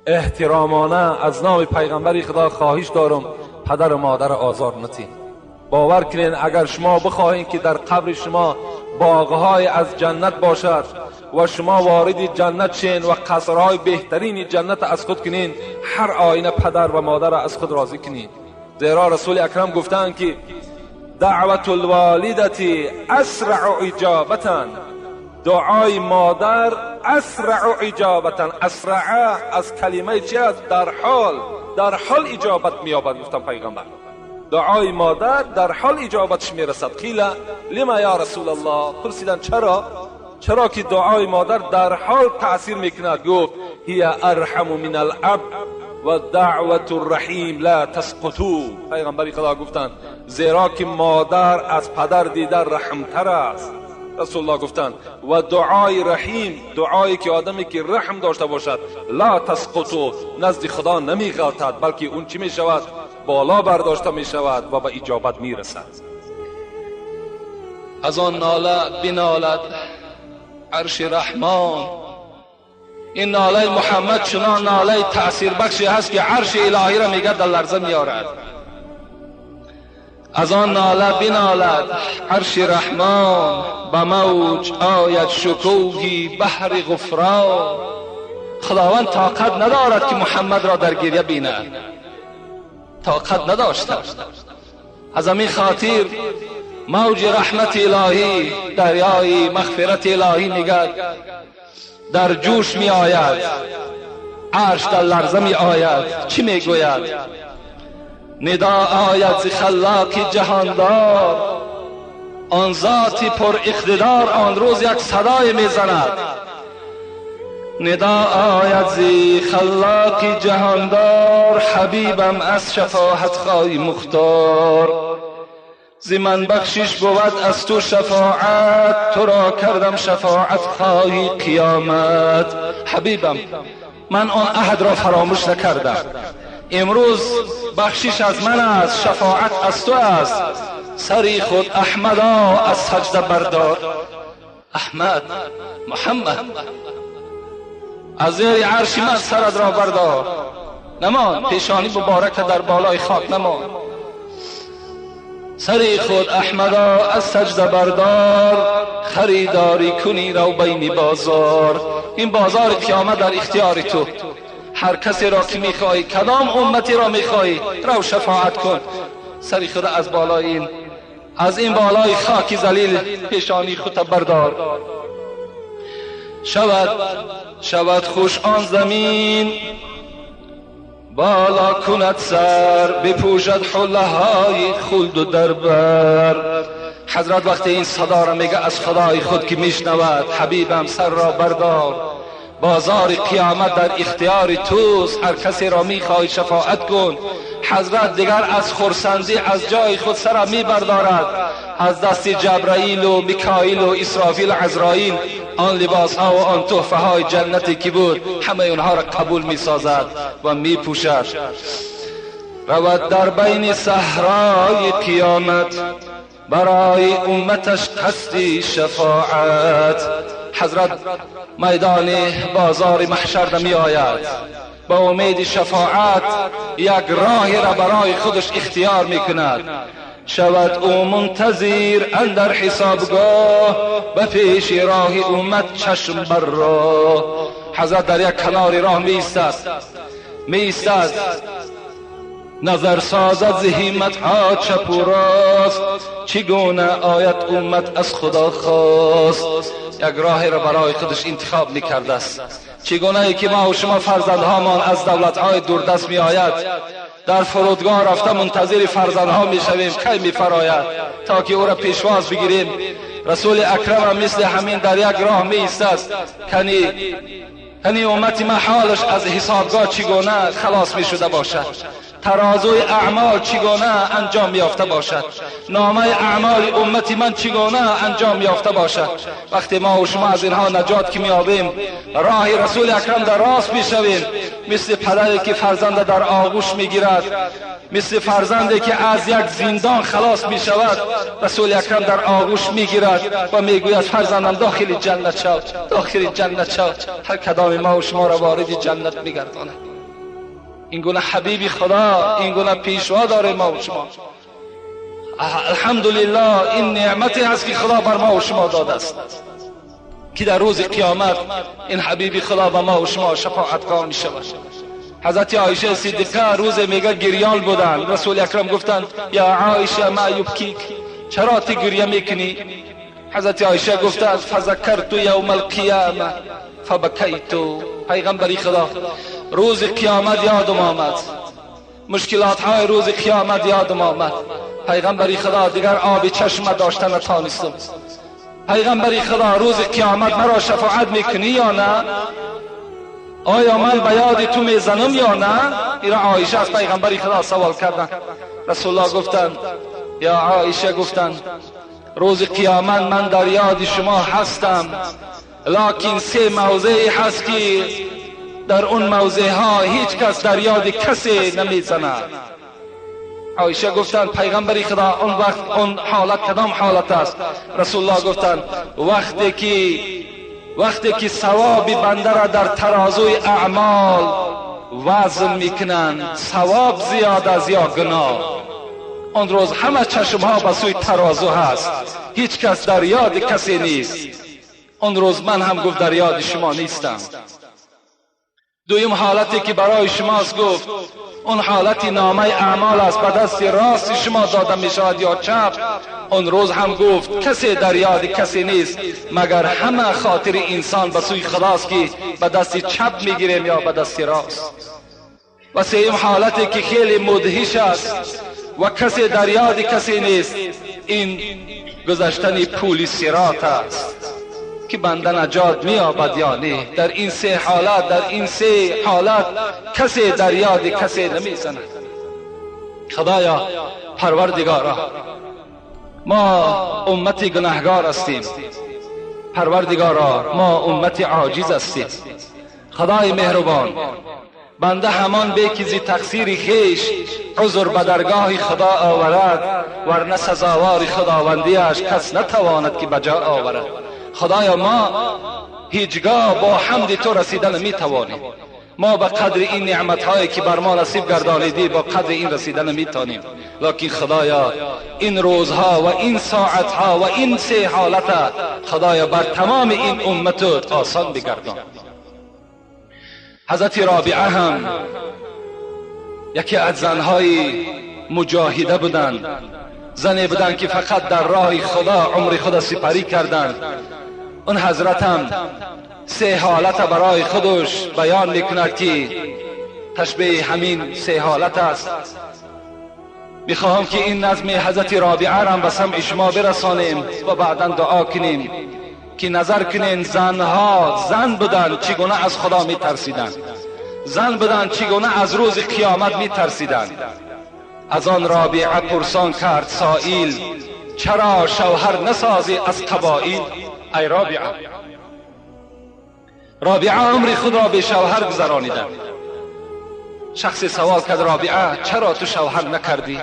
احترامانه از نام پیغمبر خدا خواهش دارم پدر و مادر آزار نتین. باور کنین اگر شما بخواهین که در قبر شما باغهای از جنت باشد و شما وارد جنت شین و قصرهای بهترین جنت از خود کنین، هر آینه پدر و مادر از خود راضی کنین. زیرا رسول اکرم گفتند که دعوت الوالدة اسرع اجابتا، دعای مادر اسرع اجابتا، اسرع از کلمه چی است؟ در حال، در حال اجابت مییابد. گفتم پیغمبر دعای مادر در حال اجابتش میرسد. قیل لما یا رسول الله، پرسیدن چرا؟ چرا که دعای مادر در حال تاثیر میکند؟ گفت هی ارحم من الاب و دعوت الرحیم لا تسقطو. پیغمبر خدا گفتند زیرا که مادر از پدر دیده رحمتر است. رسول الله گفتند و دعای رحیم، دعایی که آدمی که رحم داشته باشد، لا تسقطو، نزد خدا نمیغلطد، بلکه اون چی میشود؟ بالا برداشته میشود و به اجابت میرسد. از آن ناله بنالد عرش رحمان. این ناله محمد چنان ناله تأثیر بخشی هست که عرش الهی را میگه در لرزه میارد. از آن ناله بنالد عرش رحمان، به موج آید شکوهی بحر غفران. خداوند طاقت ندارد که محمد را در گریه بیند، طاقت نداشته. از همین خاطر موج رحمت الهی، دریای مغفرت الهی میگد در جوش می آید، عرش در لرزه می آید. چی می گوید؟ ندا آید ز خلاق جهاندار، آن ذات پر اقتدار آن روز یک صدای میزند. ندا آید ز خلاق جهاندار، حبیبم از شفاعت خواهی مختار. ز من بخشش بود از تو شفاعت، تو را کردم شفاعت خواهی قیامت. حبیبم من آن عهد را فراموش نکردم، امروز بخشش از من است، شفاعت از تو است. سری خود احمدا از سجده بردار. احمد، محمد، از زیر عرش من سرت را بردار، نمان پیشانی مبارک در بالای خاک نمان. سری خود احمدا از سجده بردار، خریداری کنی رو بین بازار. این بازار قیامت در اختیار تو، هر کسی را که میخواهی، کدام امتی را میخواهی رو شفاعت کن. سری خود از بالای این، از این بالای خاک ذلیل پیشانی خود بردار. شود خوش آن زمین، بالا کند سر، بپوشد حله های خلد و دربر. حضرت وقتی این صدا را میگه از خدای خود که میشنود، حبیبم سر را بردار، بازار قیامت در اختیار توست، هر کسی را میخواهی شفاعت کن. حضرت دیگر از خرسندی از جای خود سر میبردارد، از دست جبرائیل و میکائیل و اسرافیل و عزرائیل آن لباس ها و آن تحفه های جنتی که بود همه اونها را قبول میسازد و میپوشد. رود در بین صحرای قیامت، برای امتش قصدی شفاعت. حضرت میدان بازار محشر نمی آید، با امید شفاعت یک راه را برای خودش اختیار می کند. شود او منتظر اندر حسابگاه، به پیش راه امت چشم بر راه. حضرت در یک کنار راه می ایستد، نظر سازد ز همت ها چپ و راست، چگونه آید امت از خدا خواست. یک راه را برای خودش انتخاب میکرده است. چگونه که ما و شما فرزندهامان از دولتهای دوردست می آید، در فرودگاه رفته منتظر فرزندها می شویم کی می فراید تا که او را پیشواز بگیریم. رسول اکرم مثل همین در یک راه می ایستد، کنی امت ما حالش از حسابگاه چگونه خلاص می شده باشد، ترازوی اعمال چگونه انجام یافته باشد، نامه اعمال امت من چگونه انجام یافته باشد. وقتی ما و شما از اینها نجات که میابیم، راه رسول اکرم در راست میشویم، مثل پدری که فرزند در آغوش میگیرد، مثل فرزندی که از یک زندان خلاص میشود، رسول اکرم در آغوش میگیرد و میگوید فرزندم داخل جنت شو، داخل جنت شو. هر کدام ما و شما را وارد جنت میگرداند. این گونه حبیب خدا، این گونه پیشوا داره ما و شما. الحمدلله این نعمتی است که خدا بر ما و شما داده است که در روز قیامت این حبیب خدا به ما و شما شفاعتکار می شود. حضرت عایشه صدیقه روز میگه گریان بودن. رسول اکرم گفتند یا عایشه ما یبکیک، چرا تی گریه میکنی؟ حضرت عایشه گفتند فذکرت یوم القیامه فبکیت. پیغمبری خدا روز قیامت یادم آمد، مشکلات های روز قیامت یادم آمد. پیغمبری خدا دیگر آب چشم داشتن نتانستم. پیغمبری خدا روز قیامت مرا شفاعت میکنی یا نه؟ آیا من به یاد تو میزنم یا نه؟ این عایشه از پیغمبری خدا سوال کردن. رسول الله گفتند یا عایشه، گفتند روز قیامت من در یاد شما هستم، لکن سه موضعی هست که در اون موضع ها هیچ کس در یاد کسی نمیزند. عایشه گفتند پیغمبری خدا اون وقت اون حالت کدام حالت است؟ رسول الله گفتند وقتی که ثواب بنده را در ترازوی اعمال وزن میکنند، ثواب زیاد از یا گناه، آن روز همه چشم ها به سوی ترازو هست، هیچ کس در یاد کسی نیست. آن روز من هم گفت در یاد شما نیستم. دویم حالتی که برای شماست گفت اون حالتی نامه اعمال است، به دست راست شما داده می شود یا چپ. اون روز هم گفت کسی در یاد کسی نیست مگر همه خاطر انسان به سوی خداست که به دست چپ میگیریم یا به دست راست. و سیم حالتی که خیلی مدهش است و کسی در یاد کسی نیست، این گذشتن پول صراط است که بنده نجات می‌یابد یا نه. در این سه حالت، در این سه حالت کسی در یاد کسی نمیزند. خدایا پروردگارا، ما امت گناهگار هستیم. پروردگارا ما امت عاجز هستیم. خدای مهربان، بنده همان به که زی تقصیر خویش عذر به درگاه خدا آورد، ورنه سزاوار خداوندیش کس نتواند که بجا آورد. خدایا ما هیچگاه با حمد تو رسیدن نمیتوانیم. ما به قدر این نعمتهایی که بر ما نصیب گردانیدی با قدر این رسیدن نمیتوانیم. لکن خدایا این روزها و این ساعتها و این سه حالت خدایا بر تمام این امت آسان بگردان. حضرت رابعه هم یکی از زنهای مجاهده بودند، زنی بودند که فقط در راه خدا عمر خود سپری کردند. اون حضرت هم سه حالت برای خودش بیان میکند که تشبیه همین سه حالت است. میخواهم که این نظم حضرت رابعه را به سمع شما برسانیم و بعدا دعا کنیم که نظر کنین زنها زن بودند چگونه از خدا میترسیدند، زن بودند چگونه از روز قیامت میترسیدند. از آن رابعه پرسان کرد سائل، چرا شوهر نسازی از قبائل؟ ای رابعه، رابعه عمر خود را به شوهر گذرانیدند. شخص سوال کرد رابعه چرا تو شوهر نکردی؟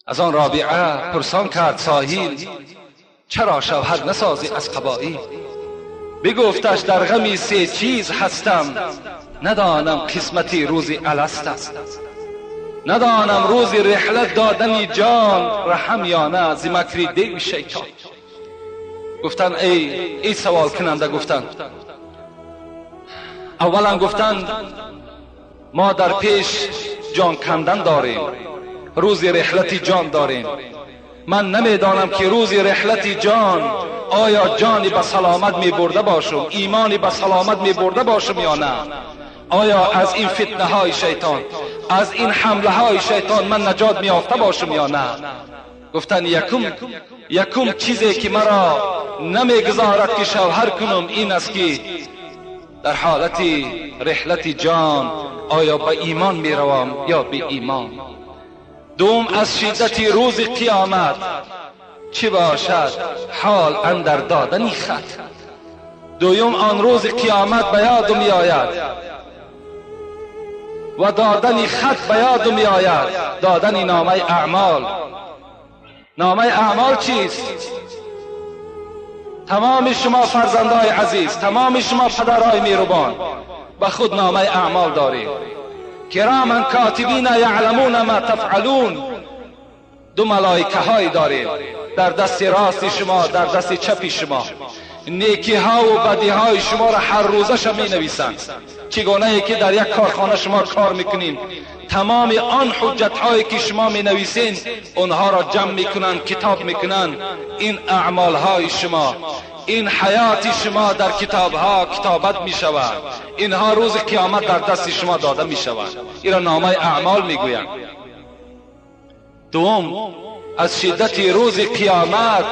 از آن رابعه پرسان کرد ساحل، چرا شوهر نسازی از قبائل؟ بگفتش در غمی سه چیز هستم، ندانم قسمتی روزی الستم، ندانم روزی رحلت دادنی جان رحم یا نه ز مکری دیو شیطان. گفتن ای سوال کننده، گفتن اولا گفتن ما در پیش جان کندن داریم، روزی رحلتی جان داریم. من نمیدانم که روزی رحلتی جان آیا جانی به سلامت می برده باشم، ایمانی به سلامت می برده باشم یا نه. آیا از این فتنه های شیطان، از این حمله های شیطان من نجات میافته باشم یا نه؟ گفتن یکم چیزی که مرا نمیگذارد که شوهر کنم این است که در حالت رحلت جان آیا به ایمان میروم یا به ایمان. دوم از شدت روز قیامت چی باشد حال اندر دادنی خط. دوم آن روز قیامت به یادم میآید و دادن خط به یادم میآید، دادن نامه اعمال. نامه اعمال چیست؟ تمام شما فرزندای عزیز، تمام شما پدرای مهربان، به خود نامه اعمال دارید. کراما کاتبین یعلمون ما تفعلون. دو ملائکه های دارید در دست راست شما، در دست چپ شما. نیکی ها و بدی های شما را هر روزش می نویسند. چگونه ای که در یک کارخانه شما کار میکنین، تمام آن حجت هایی که شما می نویسین اونها را جمع میکنند، کتاب میکنند. این اعمال های شما، این حیات شما در کتاب ها کتابت می شود. اینها روز قیامت در دست شما داده می شود. این را نامه اعمال می گویند. دوم، از شدت روز قیامت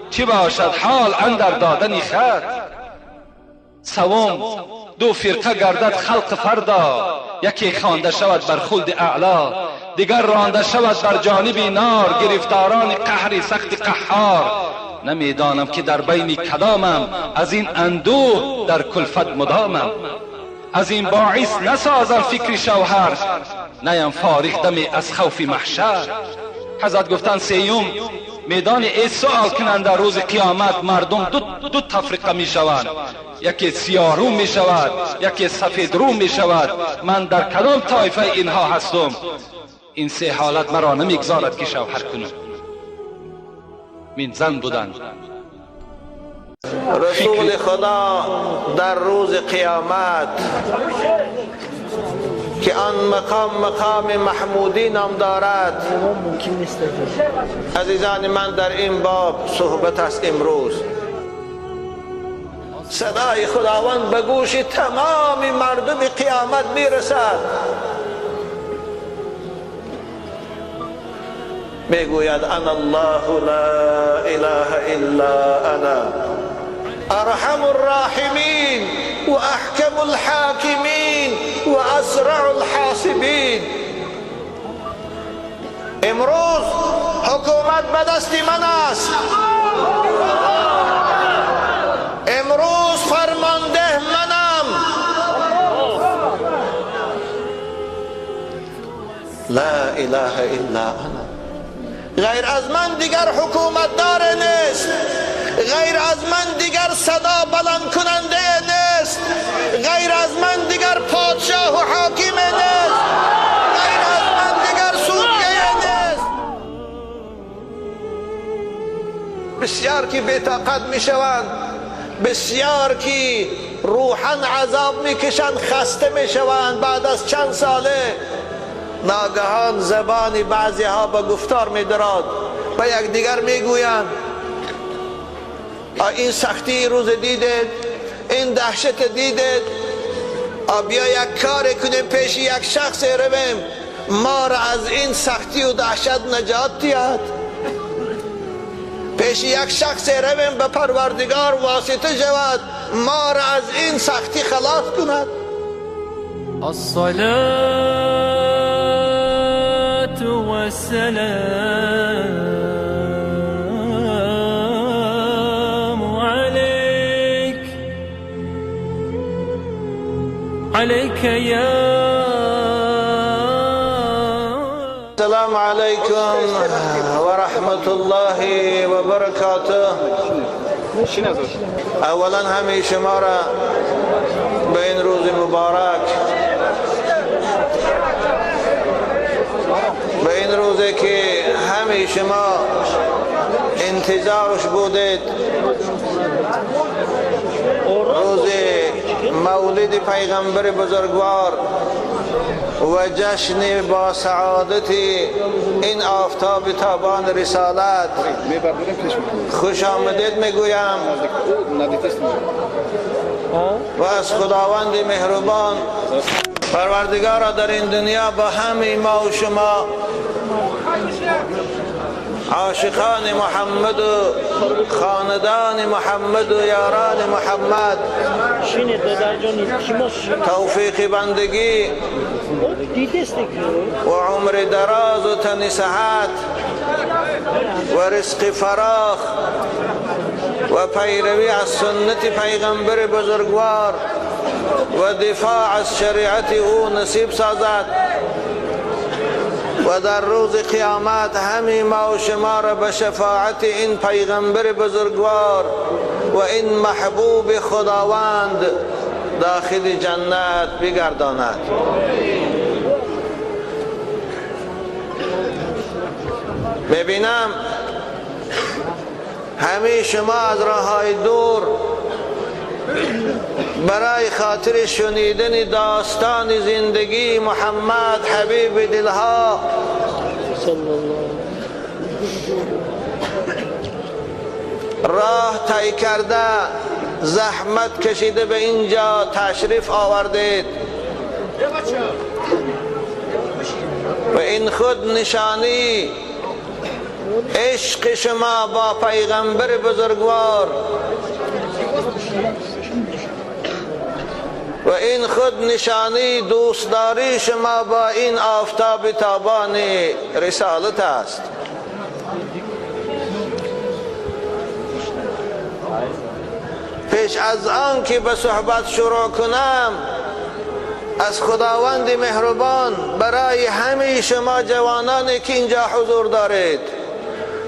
چی باشد حال اندر دادن خط. سوم، دو فرقه گردد خلق فردا، یکی خوانده شود بر خلد اعلا، دیگر رانده شود بر جانب نار، گرفتاران قهر سخت قهار. نمیدانم که در بین کدامم، از این اندوه در کلفت مدامم. از این باعث نسازم فکر شوهر، نیم فارغ دمی از خوف محشر. حضرت گفتن سیوم، میدان ای سؤال کننده روز قیامت مردم دو تفریقه می شوند، یکی سیاه رو می شود، یکی سفید رو می شود. من در کدام طایفه اینها هستم؟ این سه حالت مرا نمیگذارد که شوهر کنم. من زن بودن. رسول خدا در روز قیامت که آن مقام مقام محمودی نام دارد، عزیزان من در این باب صحبت است امروز. صدای خداوند به گوش تمام مردم قیامت میرسد. میگوید انا الله لا اله الا انا ارحم الراحمین و احکم الحاکمین و اسرع الحاسبین. امروز حکومت به دست من است، امروز فرمانده منم. لا اله الا انا، غیر از من دیگر حکومت دار نیست، غیر از من دیگر صدا بلند کننده نیست، غیر از من دیگر پادشاه و حاکم نیست، غیر از من دیگر سوریه نیست. بسیار که بی‌طاقت میشوند، بسیار که روحاً عذاب میکشند، خسته میشوند. بعد از چند ساله ناگهان زبان بعضی ها به گفتار میدراد، به یکدیگر میگویند این سختی روز دیدید، این دهشت دیدید، بیا یک کار کنیم، پیش یک شخص رویم ما را از این سختی و دهشت نجات دهد. پیش یک شخص رویم به پروردگار واسطه شود، ما را از این سختی خلاص کند. الصلاة والسلام عليك عليك يا السلام عليكم ورحمة الله وبركاته. اولا همه شما را به این روز مبارک، به این روزی که همه شما انتظارش بودید، روز مولد پیغمبر بزرگوار و جشن با سعادت این آفتاب تابان رسالت، خوش آمدید میگویم و از خداوند مهربان پروردگارا در این دنیا با همه ما و شما عاشقان محمد و خاندان محمد و یاران محمد توفیق بندگی و عمر دراز و تن صحت و رزق فراخ و پیروی از سنت پیغمبر بزرگوار و دفاع از شریعت او نصیب سازد و در روز قیامت همه ما و شما را به شفاعت این پیغمبر بزرگوار و این محبوب خداوند داخل جنت بگرداند. ببینم همه شما از راههای دور برای خاطر شنیدن داستان زندگی محمد حبیب دلها راه طی کرده، زحمت کشیده به اینجا تشریف آوردید و این خود نشانی عشق شما با پیغمبر بزرگوار و این خود نشانی دوستداری شما با این آفتاب تابان رسالت است. پیش از آن که به صحبت شروع کنم، از خداوند مهربان برای همه شما جوانانی که اینجا حضور دارید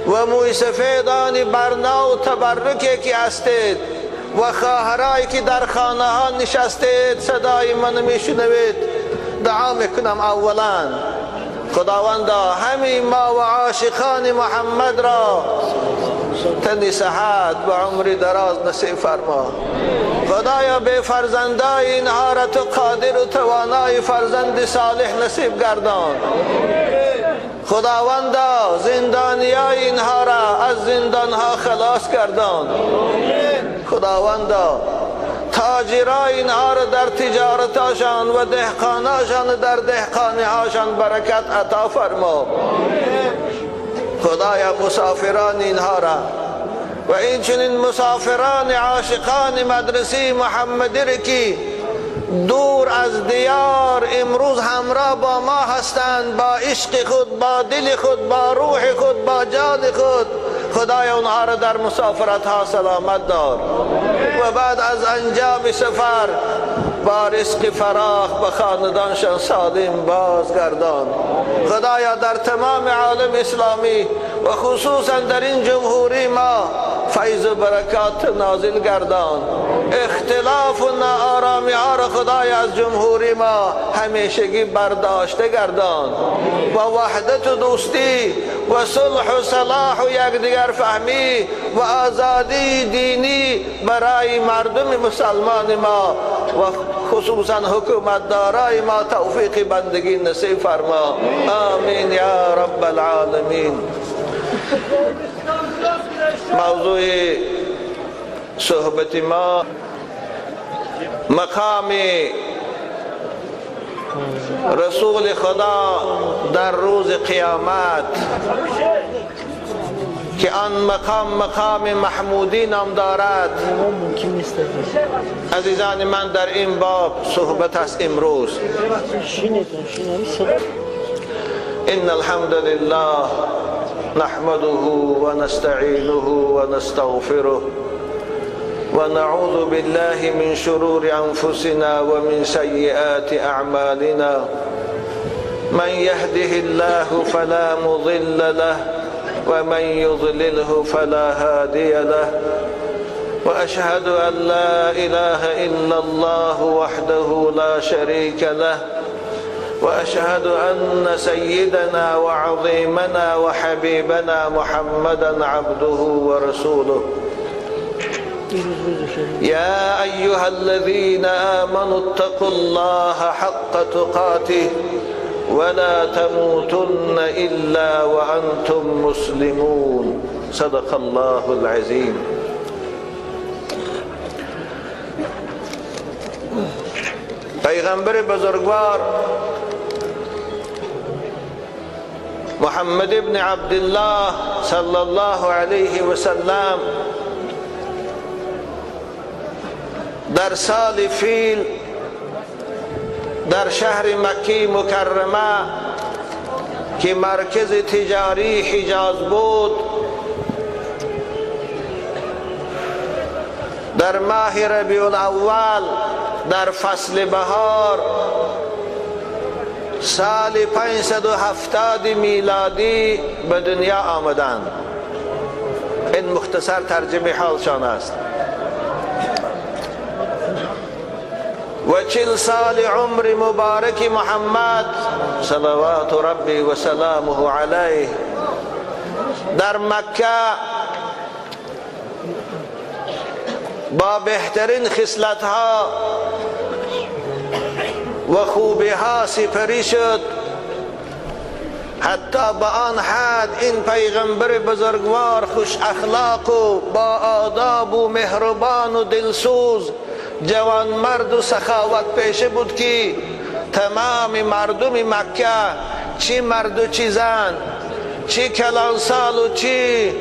و موی سفیدان برنا و تبرکی که هستید و خواهرایی که در خانه ها نشستید صدای من میشنوید، دعا میکنم اولا خداوندا همه ما و عاشقان محمد را تن صحت و عمر دراز نصیب فرما. خدایا به فرزندای اینها را تو قادر و توانای فرزند صالح نصیب گردان. خداوندا زندانیای اینها را از زندانها خلاص گردان. خداوندا تاجرای اینها را در تجارتاشان و دهقاناشان در دهقانیهاشان برکت عطا فرما. خدایا مسافران اینها را و این چنین مسافران عاشقان مدرسه محمدی که دور از دیار امروز همراه با ما هستند، با عشق خود، با دل خود، با روح خود، با جان خود، خدایا اونها را در مسافرت ها سلامت دار و بعد از انجام سفر با رزق فراخ به خاندانشان سالم بازگردان. خدایا در تمام عالم اسلامی و خصوصا در این جمهوری ما فیض و برکات نازل گردان. اختلاف و ناآرامی ها را خدای از جمهوری ما همیشگی برداشته گردان و وحدت و دوستی و صلح و صلاح و یکدیگر فهمی و آزادی دینی برای مردم مسلمان ما و خصوصا حکومت دارای ما توفیق بندگی نصیب فرما. آمین یا رب العالمین. موضوع صحبت ما مقام رسول خدا در روز قیامت که آن مقام مقام محمودی نام دارد. عزیزان من در این باب صحبت است امروز. ان الحمد لله نحمده ونستعینه ونستغفره ونعوذ بالله من شرور أنفسنا ومن سيئات أعمالنا. من يهده الله فلا مضل له ومن يضلله فلا هادي له. وأشهد أن لا إله إلا الله وحده لا شريك له. وأشهد أن سيدنا وعظيمنا وحبيبنا محمدا عبده ورسوله. يا أيها الذين آمنوا اتقوا الله حق تقاته ولا تموتن إلا وأنتم مسلمون. صدق الله العظيم. پیغمبر بزرگوار محمد ابن عبدالله صلی الله علیه و سلم در سال فیل در شهر مکه مکرمه که مرکز تجاری حجاز بود، در ماه ربیع الاول در فصل بهار سال 570 میلادی به دنیا آمدند. این مختصر ترجمه حالشان است. و 40 سال عمر مبارک محمد صلوات ربی و سلامه علیه در مکه با بهترین خصلت‌ها و خوبی‌ها سپری شد، حتی به آن حد این پیغمبر بزرگوار خوش اخلاق و با آداب و مهربان و دلسوز جوانمرد و سخاوت پیشه بود که تمام مردم مکه، چی مرد و چی زن، چی کلانسال و چی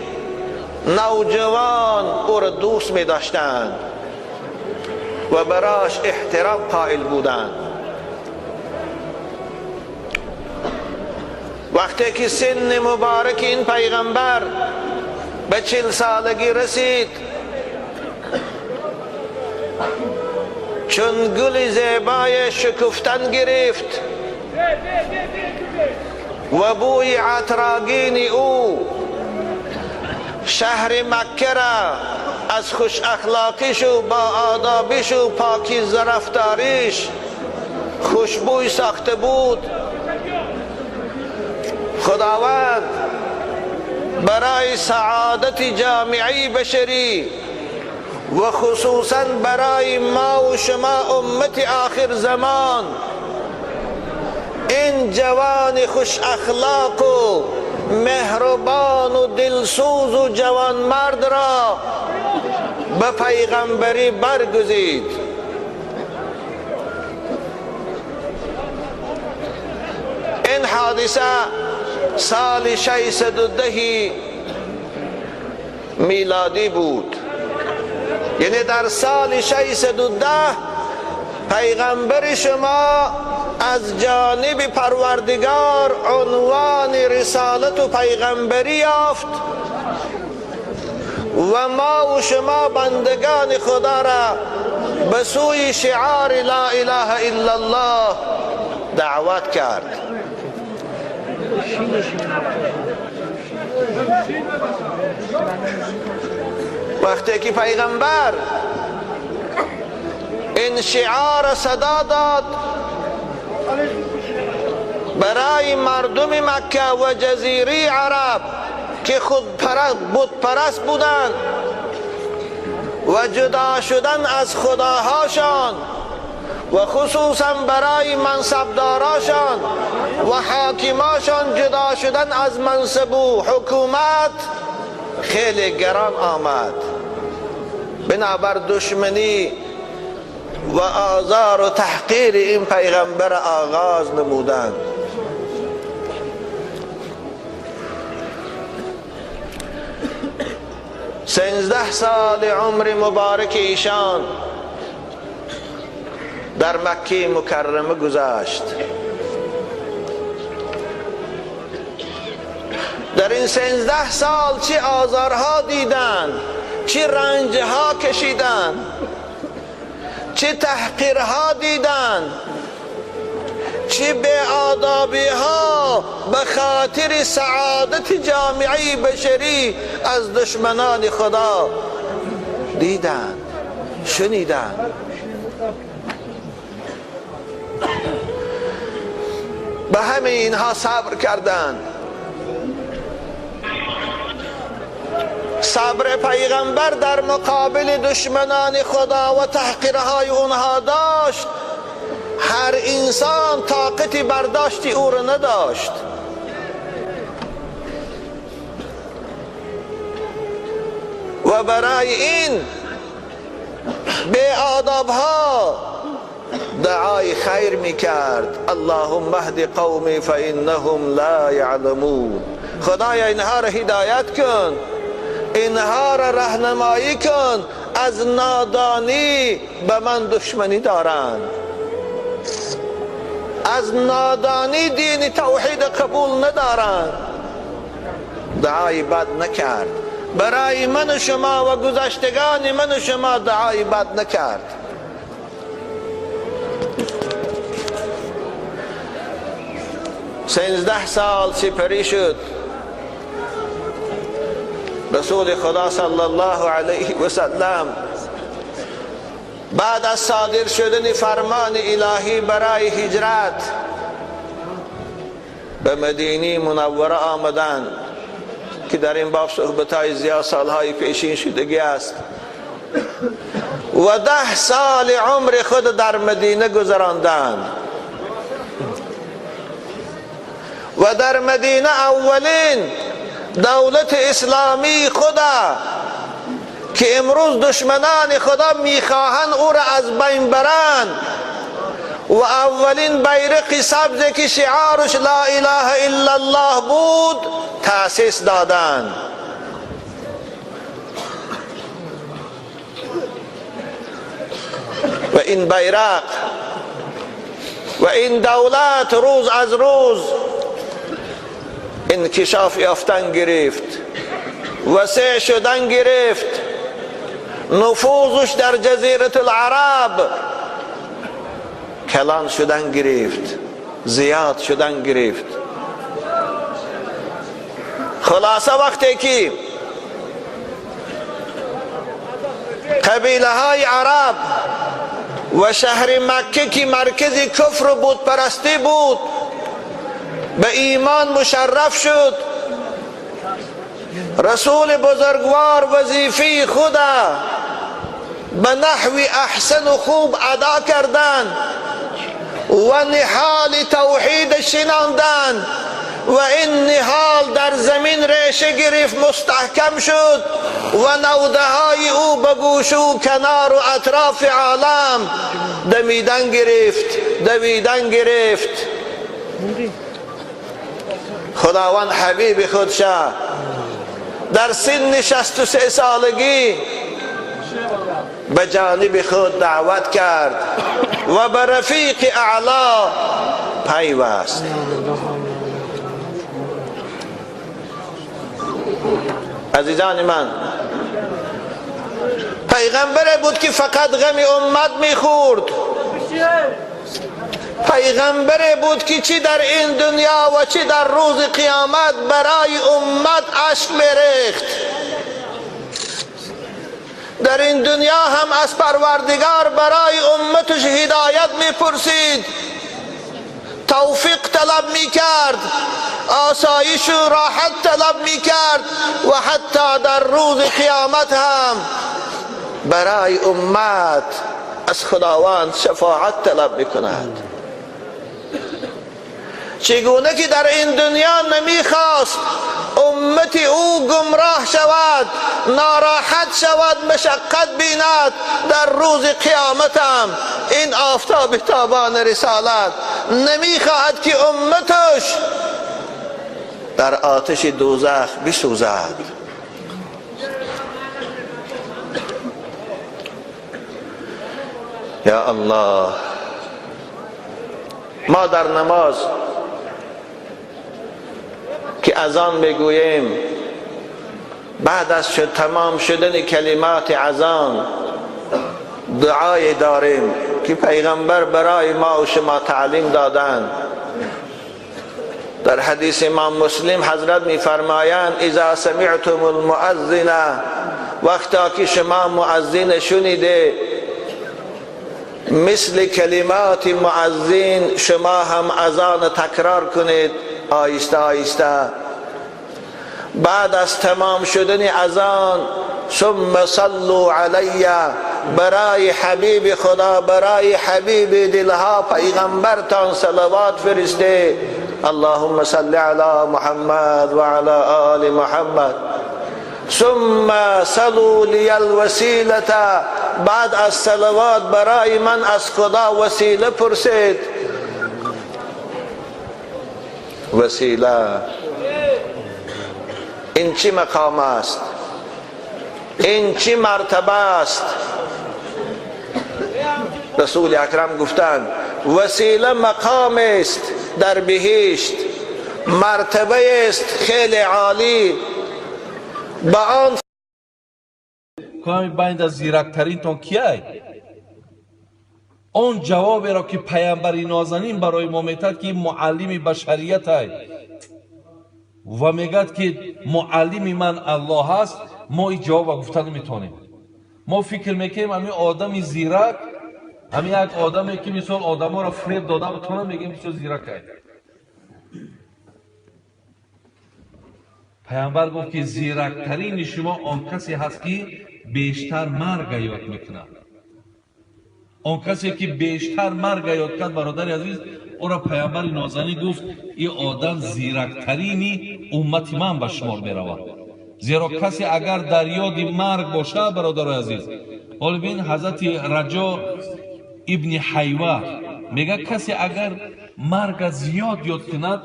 نوجوان، او را دوست می داشتند و براش احترام قائل بودند. وقتی که سن مبارک این پیغمبر به 40 سالگی رسید، چون گل زیبای شکفتن گرفت و بوی عطرآگین او شهر مکه را از خوش اخلاقیش و با آدابیش و پاکیزه رفتاریش خوشبوی ساخته بود، خداوند برای سعادت جامعه بشری و خصوصا برای ما و شما امت آخر زمان این جوان خوش اخلاق و مهربان و دلسوز و جوانمرد را به پیغمبری برگزید. این حادثه سال 610 میلادی بود، یعنی در سال 610 پیغمبر شما از جانب پروردگار عنوان رسالت و پیغمبری یافت و ما و شما بندگان خدا را به سوی شعار لا اله الا الله دعوت کرد. وقتی که پیغمبر این شعار صدا داد برای مردم مکه و جزیره عرب که خود بت پرست بودند و جدا شدن از خداهاشان و خصوصا برای منصبداراشان و حاکماشان جدا شدن از منصب و حکومت خیلی گران آمد. بنابر دشمنی و آزار و تحقیر این پیغمبر آغاز نمودند. 13 سال عمر مبارک ایشان در مکه مکرمه گذشت. در این 13 سال چه آزارها دیدند، چه رنجها کشیدند، چه تحقیرها دیدند، چه بی‌آدابی‌ها به خاطر سعادت جامعه بشری از دشمنان خدا دیدند، شنیدند. به همه اینها صبر کردند. صبر پیغمبر در مقابل دشمنان خدا و تحقیرهای اونها داشت. هر انسان طاقت برداشت او را نداشت. و برای این بی‌آداب‌ها دعای خیر میکرد. اللهم اهد قومی فانهم لا یعلمون. خدایا اینها را هدایت کن، اینها را راهنمایی کن، از نادانی به من دشمنی دارند، از نادانی دین توحید قبول ندارند. دعای بد نکرد برای من و شما و گذشتگان من و شما، دعای بد نکرد. 13 سال سپری شد. رسول خدا صلی الله علیه و سلم بعد از صادر شدن فرمان الهی برای هجرت به مدینه منوره آمدند که در این باب صحبت‌های زیاد سالهای پیشین شدگی است و 10 سال عمر خود در مدینه گذراندند و در مدینه اولین دولت اسلامی خدا که امروز دشمنان خدا میخواهند او را از بین برند و اولین بیرق سبز که شعارش لا اله الا الله بود تأسیس دادند. و این بیرق و این دولت روز از روز انکشاف یافتن گرفت، وسیع شدن گرفت، نفوذش در جزیره العرب کلان شدن گرفت، زیاد شدن گرفت. خلاصه وقتی که قبیله های عرب و شهر مکه که مرکز کفر و بت پرستی بود به ایمان مشرف شد، رسول بزرگوار وظیفه خدا به نحو احسن و خوب ادا کردن و نهال توحید شناندن و این نهال در زمین ریشه گرفت، مستحکم شد و نوده های او به گوش و کنار و اطراف عالم دمیدن گرفت، دویدن گرفت. خداوند حبیب خودش در سن 63 سالگی به جانب خود دعوت کرد و به رفیق اعلی پیوست. عزیزان من، پیغمبر بود که فقط غم امت میخورد، پیغمبر بود که چی در این دنیا و چی در روز قیامت برای امت اشک میریخت. در این دنیا هم از پروردگار برای امتش هدایت میپرسید، توفیق طلب میکرد، آسایش و راحت طلب میکرد و حتی در روز قیامت هم برای امت از خداوند شفاعت طلب میکند. چگونه که در این دنیا نمیخواست امت او گمراه شود، ناراحت شود، مشقت بیند، در روز قیامت هم این آفتاب تابان رسالت نمیخواهد که امتش در آتش دوزخ بسوزد. یا الله، ما در نماز که اذان میگوییم بعد از تمام شدن کلمات اذان دعای داریم که پیغمبر برای ما و شما تعلیم دادند. در حدیث امام مسلم حضرت میفرمایند اذا سمعتم المؤذن، وقتا که شما مؤذن شنیده مثل کلمات مؤذن شما هم اذان تکرار کنید آیسته آیسته. بعد از تمام شدن اذان ثم صلوا علی، برای حبیب خدا، برای حبیب دلها پیغمبرتان صلوات فرسته. اللهم صل علی محمد و علی آل محمد. ثم صلوا لی الوسیله، بعد از صلوات برای من از خدا وسیله پرسید. وسیله این چی مقام است؟ این چی مرتبه است؟ رسول اکرم گفتند وسیله مقام است در بهشت، مرتبه است خیلی عالی. با آن کامی بایند از زیرکترین تان کیای؟ آن جوابی را که پیامبر نازنین برای ما میتاد که معلم بشریت ای و میگد که معلم من الله است، ما این جواب گفتن نمیتونیم. Мо фикр мекунем ҳамин одами зирак, ҳамин як одаме ки мисол одаморо фиреб дода бутонад, мегӯем бисёр зирак аст. Паямбар гуфт ки зирактарини шумо он касе ҳаст ки бештар марга ёд мекунад. Он касе ки бештар марга ёд кард, бародари азиз, ӯро паямбари нозанин гуфт ин одам зирактарини уммати ман ба шумор меравад. Зеро касе агар дар ёди марг бошад, бародарои азиз, ҳоло бин ҳазрати Раҷо ибни Ҳайва мегӯяд касе агар марга зиёд ёд кунад,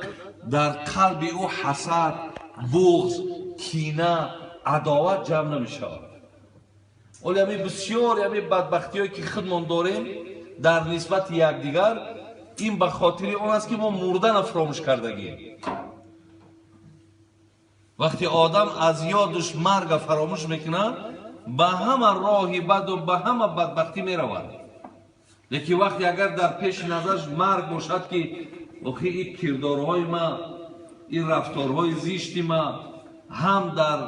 дар қалби ӯ ҳасад, буғз, кина, адоват ҷамъ намешавад. Ҳоло ҳамин бисёр ҳамин бадбахтиҳое ки худмон дорем дар нисбати якдигар, ин ба хотири он аст ки мо мурдана фаромӯш кардагием. Вақте одам аз ёдаш марга фаромӯш мекунад, ба ҳама роҳи баду ба ҳама бадбахтӣ меравад. Лекин вақте агар дар пеши назараш марг бошад ки охи ин кирдорҳои ма, ин рафторҳои зишти ма ҳам дар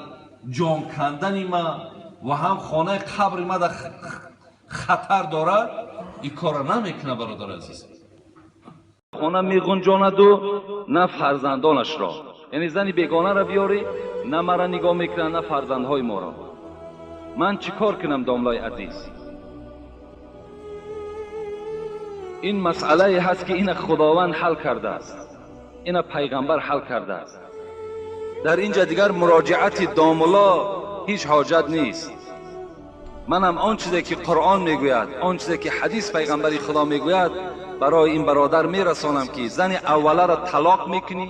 ҷон кандани ма ва ҳам хонаи қабри ма дар хатар дорад, ин корро намекунад, бародари азиз. Хона меғунҷонаду на фарзандонашро. Яъне зани бегонаро биёрӣ, на мара нигоҳ мекунад, на фарзандҳои моро. Ман чӣ кор кунам, домлои азиз? Ин масъалае ҳаст ки ина Худованд ҳал кардааст, ина пайғамбар ҳал кардааст. Дар инҷа дигар муроҷиати домло ҳеҷ ҳоҷат нест. Манам он чизе ки Қуръон мегӯяд, он чизе ки ҳадис пайғамбари Худо мегӯяд, барои ин бародар мерасонам ки зани авваларо талоқ мекунӣ,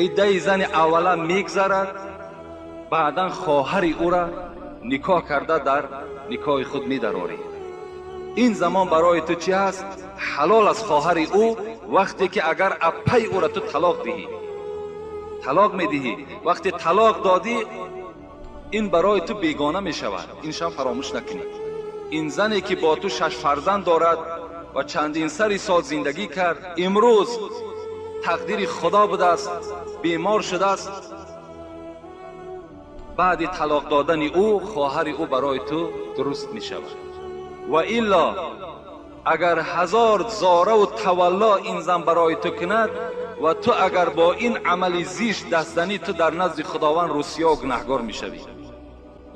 иддаи зани аввала мегзарад, баъдан хоҳари ӯра никоҳ карда дар никоҳи худ медарорӣ. Ин замон барои ту чӣ ҳаст? Ҳалол аз хоҳари ӯ вақте ки агар аппаи ӯра ту талоқ диҳӣ, талоқ медиҳӣ. Вақте талоқ додӣ, ин барои ту бегона мешавад. Иншам фаромӯш накунӣ. Ин зане ки бо ту 6 фарзанд дорад ва чандин сари сол зиндагӣ кард, имрӯз тақдири Худо будааст, бемор шудааст. Баъди талоқ додани ӯ хоҳари ӯ барои ту дуруст мешавад. Ва илло агар ҳазор зораву тавалло ин зан барои ту кунад ва ту агар бо ин амали зишт даст занӣ, ту дар назди Худованд русиё гунаҳгор мешавӣ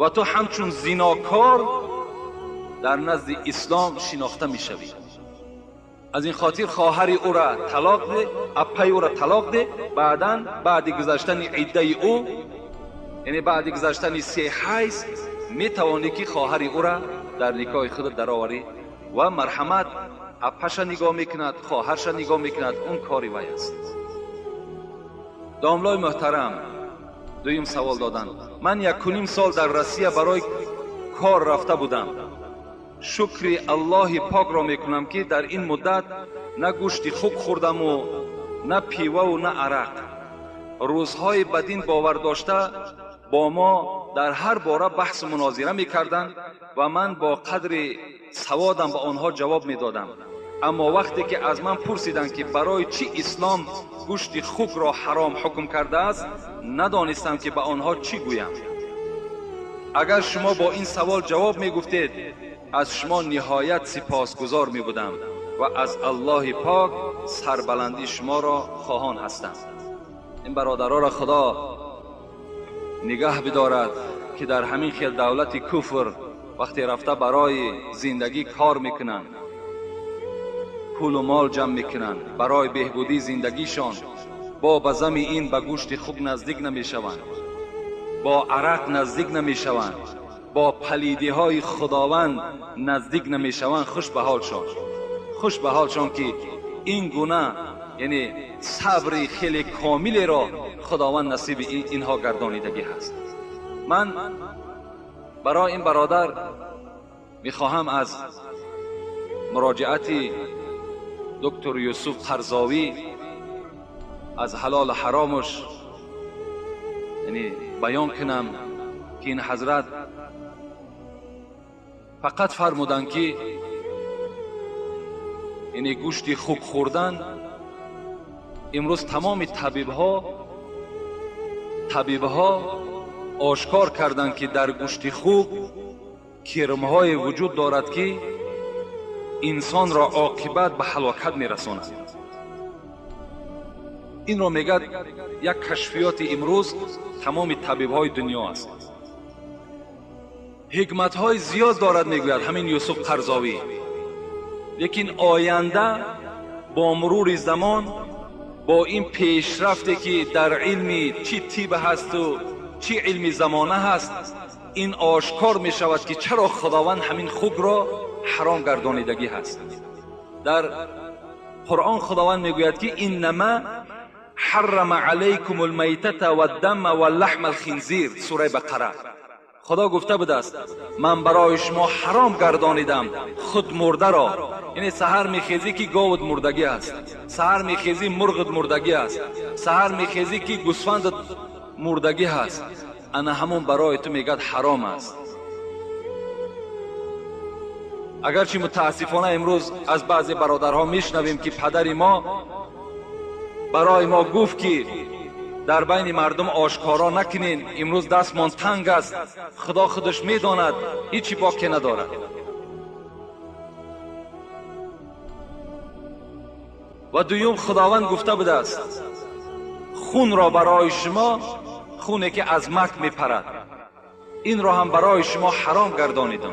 ва ту ҳамчун зинокор дар назди ислом шинохта мешавӣ. Аз ин хотир хоҳари ӯра талоқ де, аппаи ӯра талоқ де, баъдан баъди гузаштани иддаи ӯ, яъне баъди гузаштани 3 ҳайз, метавонӣ ки хоҳари ӯра дар никоҳи худ дароварӣ ва марҳамат аппаша нигоҳ мекунад, хоҳарша нигоҳ мекунад, он кори вай аст. Домлои муҳтарам, дуюм савол доданд. Ман 1.5 сол дар Россия барои кор рафта будам. Шукри Аллоҳи покро мекунам ки дар ин муддат на гӯшти хук хӯрдаму на пиваву на арақ. Рӯзҳои ба дин бовар дошта бо мо дар ҳар бора баҳсу мунозира мекарданд ва ман бо қадри саводам ба онҳо ҷавоб медодам. Аммо вақте ки аз ман пурсиданд ки барои чӣ ислом гӯшти хукро ҳаром ҳукм кардааст, надонистам ки ба онҳо чӣ гӯям. Агар шумо бо ин савол ҷавоб мегуфтед, аз шумо ниҳоят сипосгузор мебудам ва аз Аллоҳи пок сарбаландии шуморо хоҳон ҳастам. Ин бародароро Худо нигаҳ бидорад ки дар ҳамин хел давлати куфр вақте рафта барои зиндагӣ кор мекунанд, пулу мол ҷамъ мекунанд барои беҳбудии зиндагишон, бо ба зами ин ба гӯшти хук наздик намешаванд, бо арақ наздик намешаванд, бо палидиҳои Худованд наздик намешаванд. Хуш ба ҳолшон, хуш ба ҳолшон ки ин гуна яъне сабри хеле комилеро Худованд насиби инҳо гардонидагӣ ҳаст. Ман барои ин бародар мехоҳам аз муроҷиати доктор Юсуф Қарзовӣ аз ҳалолу ҳаромаш яъне баён кунам ки ин ҳазрат фақат фармуданд ки яъне гӯшти хук хӯрдан имрӯз тамоми табибҳо آشکار کردند که در گوشت خوک کرم‌های وجود دارد که انسان را عاقبت به هلاکت می‌رساند. این را میگد یک کشفیات امروز تمام طبیب‌های دنیا است. حکمت‌های زیاد دارد میگوید همین یوسف قرضاوی، لیکن آینده با مرور زمان، با این پیشرفتی که در علم چی طب هست و چی علم زمانه هست، این آشکار می شود که چرا خداوند همین خوک را حرام گردانیدگی هست. در قرآن خداوند میگوید که انما حرم علیکم المیتة والدم واللحم الخنزیر، سوره بقره. خدا گفته بوده است من برای شما حرام گردانیدم خود مرده را. یعنی سحر میخیزی که گاوت مردگی است، سحر میخیزی مرغت مردگی است، سحر میخیزی که گوسفندت مردگی هست، انا همون برای تو میگد حرام است. اگرچه متاسفانه امروز از بعضی برادرها میشنویم که پدر ما برای ما گفت که در بین مردم آشکارا نکنین، امروز دستمان تنگ است، خدا خودش میداند، هیچی باکی ندارد. و دویم خداوند گفته بوده است خون را برای شما، خونه که از مک میپرد، این را هم برای شما حرام گردانیدم.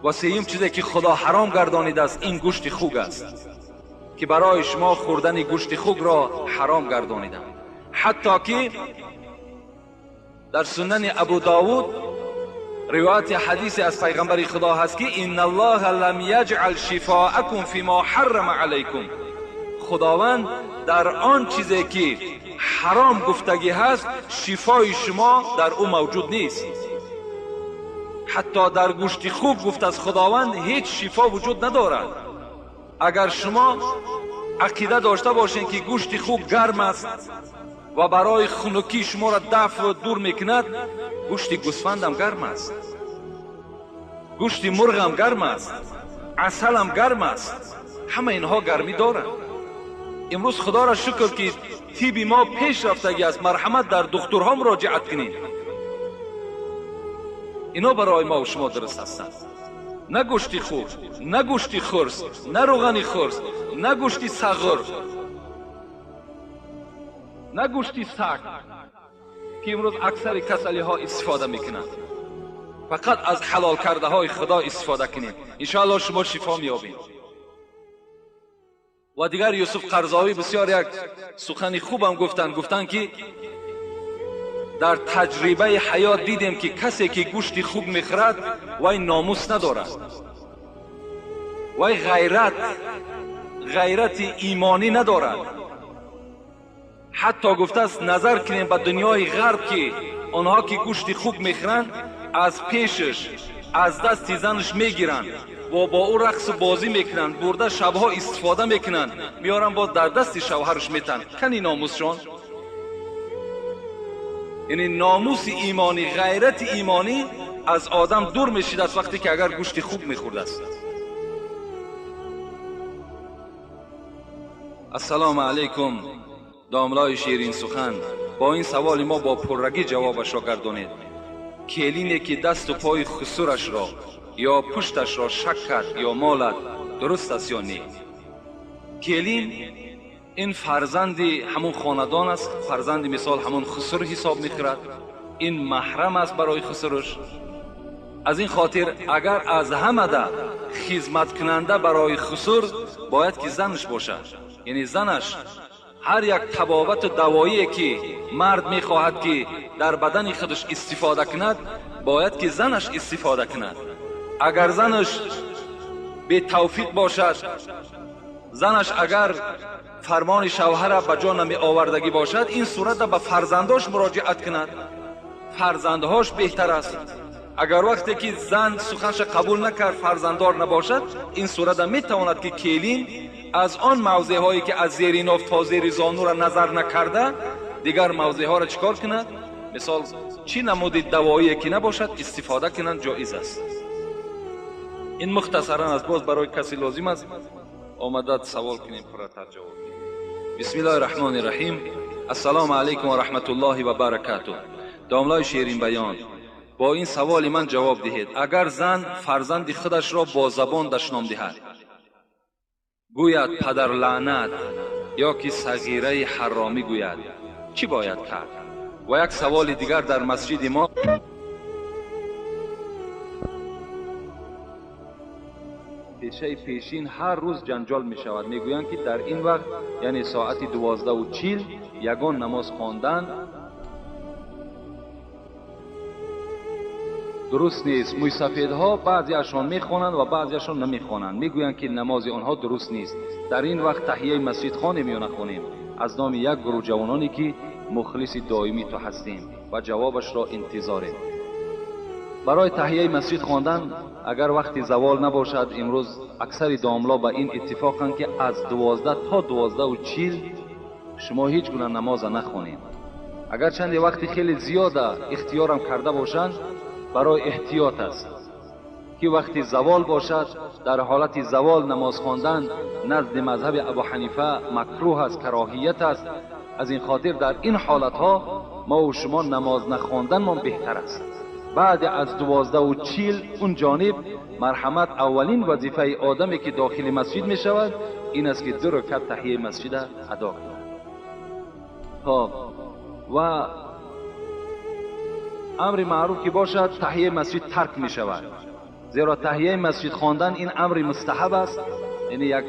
و سیم چیزی که خدا حرام گردانیده است این گوشت خوک است که برای شما خوردن گوشت خوک را حرام گردانیدم. حتی که در سنن ابو داود روایت حدیث از پیغمبر خدا هست که ان الله لم یجعل شفاءکم فیما حرم علیکم، خداوند در آن چیزی که حرام گفتگی هست شفای شما در او موجود نیست. حتی در گوشت خوک گفت از خداوند هیچ شفا وجود ندارد. اگر شما عقیده داشته باشین که گوشت خوک گرم است و برای خنکی شما را دفع و دور میکند، گوشت گوسفند هم گرم است، گوشت مرغ هم گرم است، عسل هم گرم است، همه اینها گرمی دارند. امروز خدا را شکر که طب ما پیش رفتگی است، مرحمت در دکترها مراجعت کنید، اینا برای ما و شما درست هستند. نه گوشت خوک، نه گوشت خرس، نه روغن خرس، نه گوشت صغر، نه گوشت سگ که امروز اکثر کسلی ها استفاده میکنند. فقط از حلال کرده های خدا استفاده کنید، انشاءالله شما شفا میابید. و دیگر یوسف قرضاوی بسیار یک سخن خوبم گفتند، گفتند که در تجربه حیات دیدیم که کسی که گوشت خوب میخورد وی ناموس ندارد، وی غیرت ایمانی ندارد. حتی گفته است نظر کنیم به دنیای غرب که آنها که گوشت خوب میخورند از پیشش از دست زنش میگیرند و با او رقص بازی میکنند، برده شبها استفاده میکنند، میارن باز در دست شوهرش میتن. کنی ناموسشان؟ یعنی ناموس ایمانی، غیرت ایمانی از آدم دور میشید از وقتی که اگر گوشت خوب میخورده است. السلام علیکم داملای شیرین سخن، با این سوال ما با پررگی جوابش را گردانید. کلینی که دست و پای خسورش را یا پشتش را شک کرد یا مالد درست است یا نه؟ کلین این فرزند همون خاندان است، فرزند مثال همون خسر حساب میخورد، این محرم است برای خسرش. از این خاطر اگر از همه ده خدمت کننده برای خسر باید که زنش باشد، یعنی زنش هر یک طبابت و دوایی که مرد میخواهد که در بدن خودش استفاده کند باید که زنش استفاده کند. اگر زنش به توفیق باشد، زنش اگر فرمان شوهر به جا نمی آوردگی باشد، این صورت به فرزنداش مراجعت کند، فرزندهاش بهتر است. اگر وقتی که زن سخنش قبول نکرد، فرزنددار نباشد، این صورت میتواند که کلین از آن موضع هایی که از زیر ناف تا زیر زانو را نظر نکرده دیگر موضع ها را چیکار کند؟ مثال چی نمود دوایی که نباشد استفاده کنند جایز است. این مختصرا از باز برای کسی لازم است آمده سوال کنیم پرتر جواب بدیم. بسم الله الرحمن الرحیم. السلام علیکم و رحمت الله و برکاته. Домлаи Ширин Баён, бо ин саволи ман ҷавоб диҳед. Агар зан фарзанди худашро бо забон дашном диҳад, гӯяд падар лаънат ё ки сағираи ҳаромӣ гӯяд, чӣ бояд кард? Ва як саволи дигар, дар масҷиди мо пешаи пешин ҳар рӯз ҷанҷол мешавад. Мегӯянд ки дар ин вақт, яъне соати 12:40, ягон намоз хондан дуруст нест. Мӯйсафедҳо баъзеашон мехонанд ва баъзеашон намехонанд. Мегӯянд ки намози онҳо дуруст нест. Дар ин вақт таҳияи масҷид хонем ё нахонем? Аз номи як гурӯҳ ҷавононе ки мухлиси доимии ту ҳастем ва ҷавобашро интизорем. Барои таҳияи масҷид хондан агар вақти завол набошад, имрӯз аксари домло ба ин иттифоқанд ки аз 12 то 12:40 шумо ҳеҷ гуна намоза нахонед. Агар чанде вақти хеле зиёда ихтиёрам карда бошанд, барои эҳтиёт аст ки вақти завол бошад, дар ҳолати завол намоз хондан назди мазҳаби Абу Ҳанифа макрӯҳ аст, кароҳият аст. Аз ин хотир дар ин ҳолатҳо мо ва шумо намоз нахонданмон беҳтар аст. Баъд аз 12:40 он ҷониб марҳамат, аввалин вазифаи одаме ки дохили масҷид мешавад ин аст ки 2 ракат таҳияи масҷида адо кунад. хоб ва амри маъруф ки бошад, таҳияи масҷид тарк мешавад, зеро таҳияи масҷид хондан ин амри мустаҳаб аст, яъне як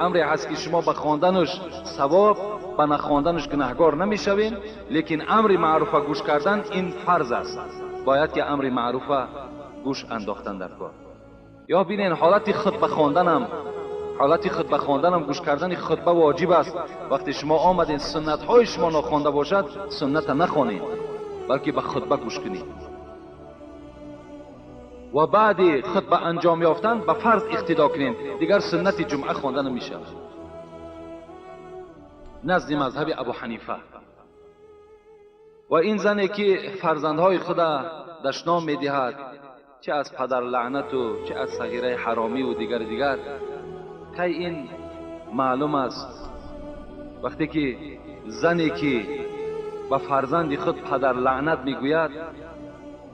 амре ҳаст ки шумо ба хонданаш савоб, ба нахонданаш гунаҳгор намешавед, лекин амри маъруфа гӯш кардан ин фарз аст. Бояд ки амри маъруфа гӯш андохтан дар кор. Ё бинен ҳолати хутба хонданам, ҳолати хутба хонданам гӯш кардани хутба воҷиб аст. Вақте шумо омадед суннатҳои шумо нохонда бошад, сунната нахонед, балки ба хутба гӯш кунед ва баъди хутба анҷом ёфтан ба фарз иқтидо кунед. Дигар суннати ҷумъа хонда намешавад назди мазҳаби Абу Ҳанифа. Ва ин зане ки фарзандҳои худа дашном медиҳад, чӣ аз падар лаънату чӣ аз сағираи ҳаромиву дигар дигар, кай ин маълум аст. Вақте ки зане ки ба фарзанди худ падар лаънат мегӯяд,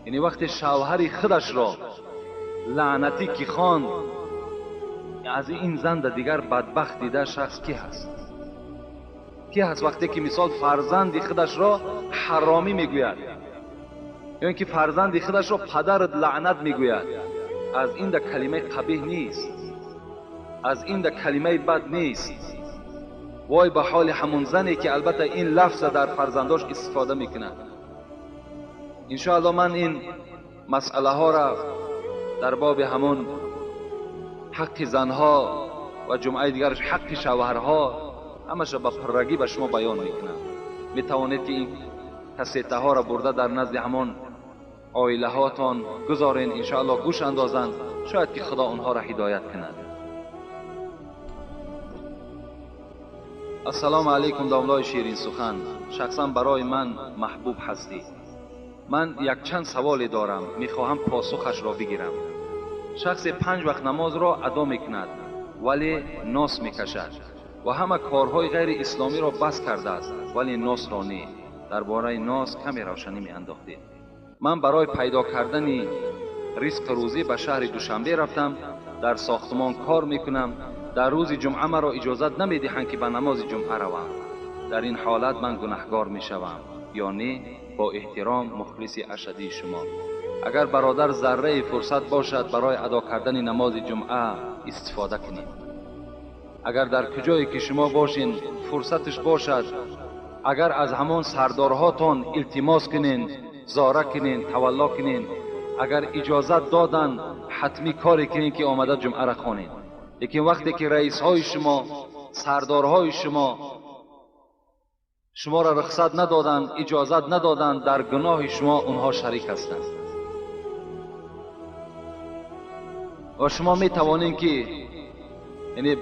яъне вақте шавҳари худашро лаънатӣ ки хонд, аз ин зан да дигар бадбахт дида шахс ки ҳаст? Ки ҳаст вақте ки мисол фарзанди худашро ҳаромӣ мегӯяд ё ин ки фарзанди худашро падарат лаънат мегӯяд? Аз ин да калимаи қабеҳ нест, аз ин да калимаи бад нест. Вой ба ҳоли ҳамон зане ки албатта ин лафза дар фарзандош истифода мекунад. Иншоалло ман ин масъалаҳоро дар боби ҳамон ҳаққи занҳо ва ҷумъаи дигараш ҳаққи шавҳарҳо ҳамаша ба пуррагӣ ба шумо баён мекунам. Метавонед ки ин кассетаҳоро бурда дар назди ҳамон оилаҳотон гузорен, иншоалло гӯш андозанд, шояд ки худо онҳоро ҳидоят кунад. Ассалому алайкум, домлои Ширин Сухан, шахсан барои ман маҳбуб ҳастӣ. Ман якчанд саволе дорам, мехоҳам посухашро бигирам. Шахсе 5 вақт намозро адо мекунад, вале нос мекашад ва ҳама корҳои ғайриисломиро бас кардааст, вале носро не. Дар бораи нос каме равшанӣ меандохтед. Ман барои пайдо кардани ризқу рӯзӣ ба шаҳри Душанбе рафтам, дар сохтмон кор мекунам. Дар рӯзи ҷумъа маро иҷозат намедиҳанд ки ба намози ҷумъа равам. Дар ин ҳолат ман гунаҳгор мешавам ё не? Бо эҳтиром, мухлиси ашадии шумо. Агар бародар зарраи фурсат бошад барои адо кардани намози ҷумъа истифода кунед. Агар дар куҷое ки шумо бошин фурсаташ бошад, агар аз ҳамон сардорҳотон илтимос кунен, зора кунен, тавалло кунен, агар иҷозат додан ҳатмӣ коре кунен ки омада ҷумъаро хонед. Лекин вақте ки раисҳои шумо, сардорҳои шумо шуморо рухсат надоданд, иҷозат надоданд, дар гуноҳи шумо онҳо шарик ҳастанд. Ва шумо метавонед ки яъне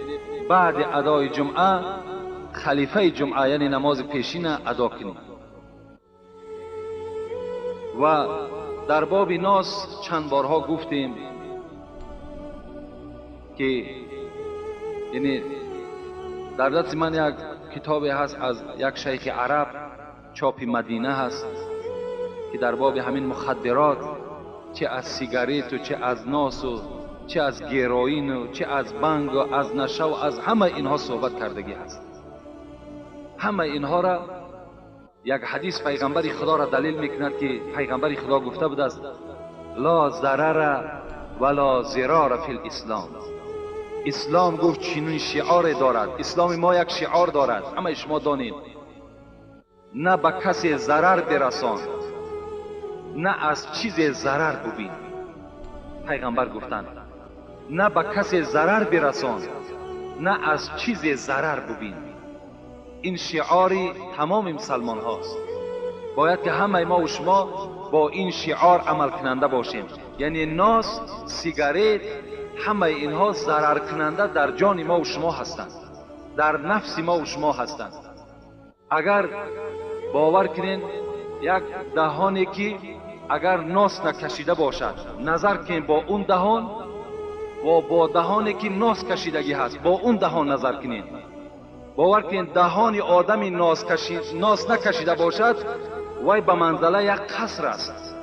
баъди адои ҷумъа халифаи ҷумъа, яъне намози пешина адо кунед. Ва дар боби нос чанд борҳо гуфтем ки яъне дар дасти ман як китобе ҳаст аз як шайхи араб, чопи Мадина ҳаст. که در باب همین مخدرات، چه از سیگارت و چه از ناس و چه از گروئین و چه از بنگ و از نشه و از همه اینها صحبت کردگی هست. همه اینها را یک حدیث پیغمبر خدا را دلیل میکند که پیغمبر خدا گفته بود است لا ضرر ولا ضرار فی الاسلام. اسلام گفت چنین شعار دارد، اسلام ما یک شعار دارد، همه شما دانید، نه به کسی ضرر برسان نه از چیز ضرر ببین. پیغمبر گفتند نه به کسی ضرر برسان نه از چیز ضرر ببین. این شعاری تمام مسلمان هاست. باید که همه ما و شما با این شعار عمل کننده باشیم. یعنی ناس، سیگارت، همه اینها ضرر کننده در جان ما و شما هستند، در نفس ما و شما هستند. اگر باور کنین یک دهانی که اگر ناس نکشیده باشد، نظر کنین با اون دهان و با دهانی که ناس کشیدگی هست، با اون دهان نظر کنین، باور کنین دهان آدمی ناس نکشیده باشد وی به منزله یک قصر است،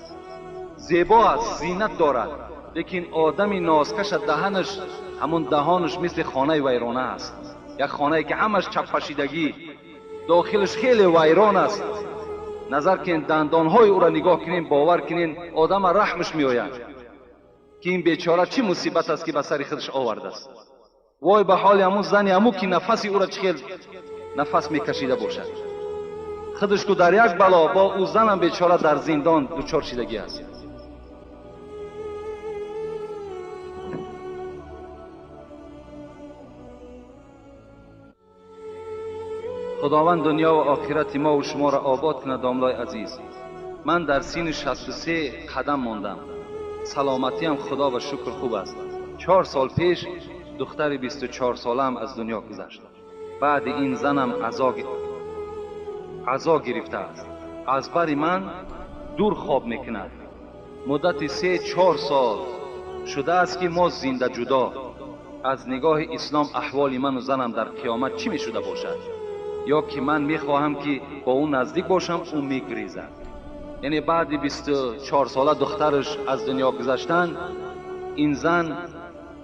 زیبا است، زینت دارد. لیکن آدمی نازکش دهنش، همون دهانش مثل خانه ویرانه است، یک خانه که همش چپشیدگی، داخلش خیلی ویران است. نظر کنین دندانهای او را نگاه کنین، باور کنین آدم رحمش میآید که این بیچاره چی مصیبت است که به سر خودش آورده است. وای به حال همون زنی همو که نفسی او را چخیل نفس میکشیده باشد، خودش که در یک بلا با او زنم بیچاره در زندان دچار شدگی است. خداوند دنیا و آخرت ما و شما را آباد کند. داملای عزیز، من در سین 63 قدم ماندم، سلامتی هم خدا و شکر خوب است. 4 سال پیش دختر 24 سالم از دنیا گذشت. بعد این زنم عزا گرفته است، از بر من دور خواب میکند. مدت 3-4 سال شده است که ما زنده جدا. از نگاه اسلام احوال من و زنم در قیامت چی می شده باشد؟ یا که من میخواهم که با اون نزدیک باشم، او میگریزد. یعنی بعد 24 ساله دخترش از دنیا گذشتن، این زن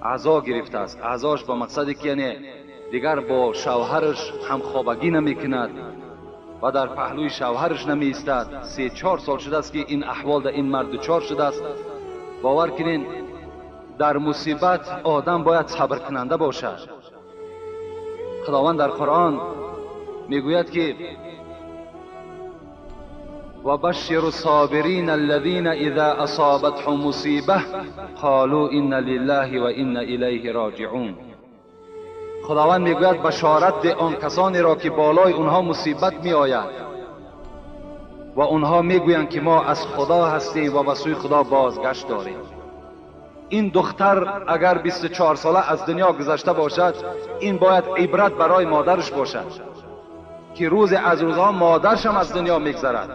عزا گرفته است. عزاش با مقصدی که یعنی دیگر با شوهرش همخوابگی نمیکند و در پهلوی شوهرش نمی ایستد. 3-4 سال شده است که این احوال در این مرد دچار شده است. باور کنین در مصیبت آدم باید صبر کننده باشد. خداوند در قرآن میگوید که و بشر الصابرین الذین اذا اصابتهم مصیبه قالوا انا لله و انا الیه راجعون. خداوند میگوید بشارت ده آن کسانی را که بالای اونها مصیبت میآید و اونها میگویند که ما از خدا هستیم و به سوی خدا بازگشت داریم. این دختر اگر 24 ساله از دنیا گذشته باشد، این باید عبرت برای مادرش باشد که روز از روزها مادرش هم از دنیا میگذرد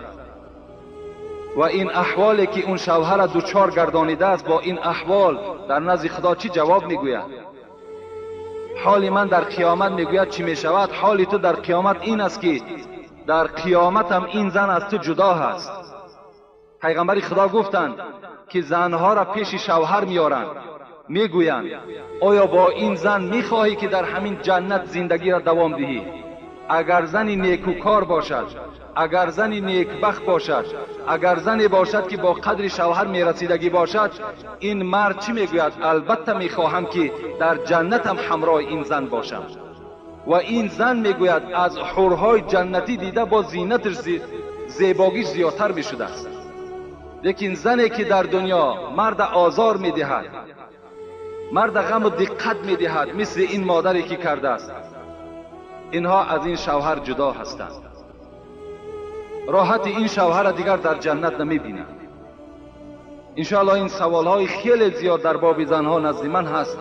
و این احوالی که اون شوهر دوچار گردانیده است، با این احوال در نزد خدا چی جواب میگوید؟ حال من در قیامت میگوید چی میشود؟ حال تو در قیامت این است که در قیامت هم این زن از تو جدا هست. پیغمبر خدا گفتند که زنها را پیش شوهر میارند، میگویند آیا با این زن میخواهی که در همین جنت زندگی را دوام دهی؟ اگر زنی نیکوکار باشد، اگر زنی نیکبخت باشد، اگر زنی باشد که با قدر شوهر میرسیدگی باشد، این مرد چی میگوید؟ البته میخواهم که در جنتم همراه این زن باشم. و این زن میگوید از حورهای جنتی دیده با زینتش زیباگیش زیادتر میشده است. لیکن زنی که در دنیا مرد آزار میدهد، مرد غم و دقت میدهد، مثل این مادری که کرده است، اینها از این شوهر جدا هستند. راحت این شوهر دیگر در جنت نمیبینند. انشاءالله این سوالهای خیلی زیاد در باب زنها نزد من هست.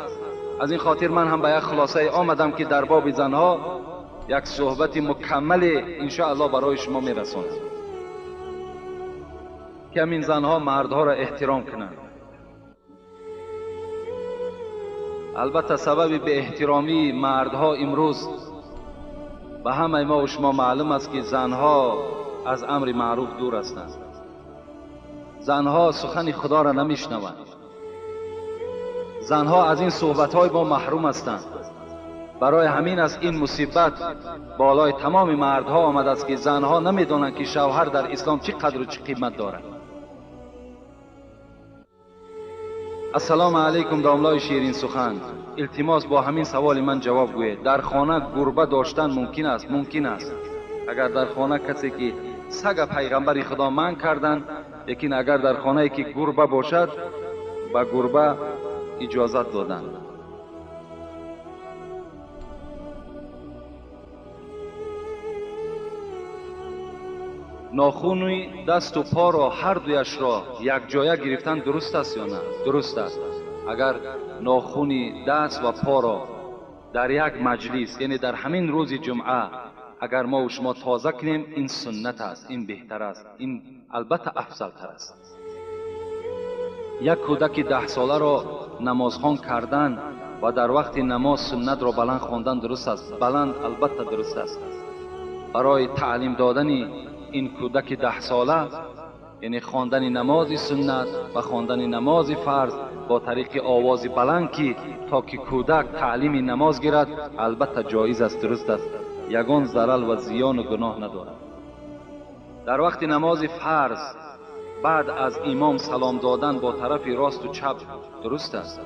از این خاطر من هم به یک خلاصه آمدم که در باب زنها یک صحبت مکمل انشاءالله برای شما میرسانم که همین زنها مردها را احترام کنند. البته سبب به احترامی مردها امروز به همه ما و شما معلوم است که زنها از امر معروف دور هستند. Занҳо сухани Худоро намешнаванд. Занҳо аз ин суҳбатҳои мо маҳрум ҳастанд. Барои ҳамин аст ин мусибат болои тамоми мардҳо омадааст, ки занҳо намедонанд, ки шавҳар дар ислом чӣ қадру чӣ қимат дорад. Ассалому алайкум, домлои ширин сухан. Илтимос, бо ҳамин саволи ман ҷавоб гӯед. Дар хона гурба доштан мумкин аст? Мумкин аст. Агар дар хона касе ки сага пайғамбари Худо манъ карданд, лекин агар дар хонае ки гурба бошад, ба гурба иҷозат доданд. Нохуни дасту поро ҳар дуяшро якҷоя гирифтан дуруст аст ё на? Дуруст аст. Агар нохуни даст ва поро дар як маҷлис, яъне дар ҳамин рӯзи ҷумъа, агар мо шумо тоза кунем, ин суннат аст, ин беҳтар аст, ин албатта афзалтар аст. Як кӯдаки 10 соларо намозхон кардан ва дар вақти намоз суннатро баланд хондан дуруст аст? Баланд албатта дуруст аст. Барои таълим додани ин кӯдаки 10 сола, яъне хондани намози суннат ва хондани намози фарз бо тариқи овози баланд, ки то ки кӯдак таълими намоз гирад, албатта ҷоиз аст, дуруст аст, ягон зарал ва зиёну гуноҳ надорад. Дар вақти намози фарз баъд аз имом салом додан бо тарафи росту чап дуруст аст?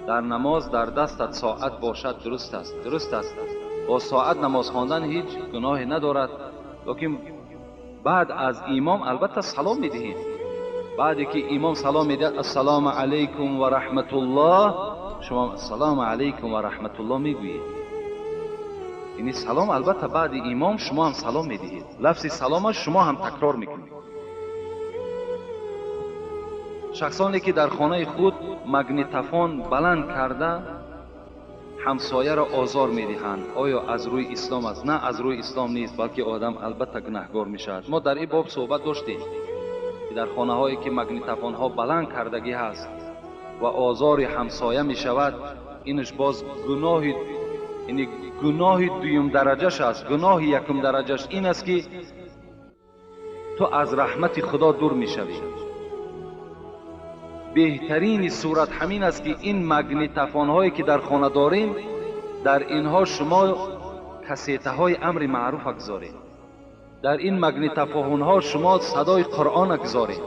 Дар намоз дар дастат соат бошад дуруст аст? Дуруст аст. Бо соат намоз хондан ҳеҷ гуноҳе надорад, лекин баъд аз имом албатта салом медиҳем. Баъде ки имом салом медиҳад, ассалому алайкум ва раҳматуллоҳ, шумо ассалому алайкум ва раҳматуллоҳ мегӯед. Яъне салом албатта баъди имом шумо ҳам салом медиҳед. Лафзи салома шумо ҳам такрор мекунед. Шахсоне ки дар хонаи худ магнитофон баланд карда ҳамсояро озор медиҳанд, оё аз рӯи ислом аст? На, аз рӯи ислом нест, балки одам албатта гунаҳгор мешавад. Мо дар ин боб суҳбат доштем, ки дар хонаҳое ки магнитофонҳо баланд кардагӣ ҳаст ва озори ҳамсоя мешавад, инаш боз гуноҳи, яъне гуноҳи дуюм дараҷаш аст. Гуноҳи якум дараҷаш ин аст, ки ту аз раҳмати Худо дур мешавӣ. Беҳтарини сурат ҳамин аст, ки ин магнитофонҳое ки дар хона дорем, дар инҳо шумо кассетаҳои амри маъруфа гузоред, дар ин магнитофонҳо шумо садои Қуръона гузоред,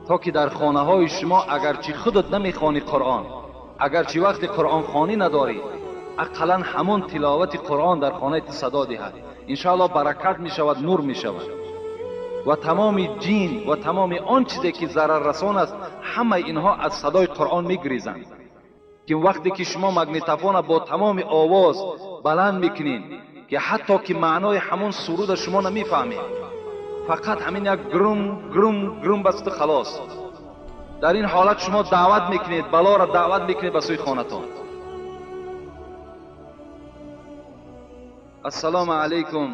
то ки дар хонаҳои шумо, агарчи худат намехонӣ Қуръон, агарчи вақти қуръонхонӣ надорӣ, ақаллан ҳамон тиловати Қуръон дар хонаи ту садо диҳад. Иншоаллоҳ, баракат мешавад, нур мешавад ва тамоми ҷин ва тамоми он чизе ки зараррасон аст, ҳамаи инҳо аз садои Қуръон мегирезанд. Ки вақте ки шумо магнитофона бо тамоми овоз баланд мекунед, ки ҳатто ки маънои ҳамон суруда шумо намефаҳмед, фақат ҳамин як грум грум грум басту халос, дар ин ҳолат шумо даъват мекунед, балоро даъват мекунед ба сӯи хонатон. Ассалому алайкум.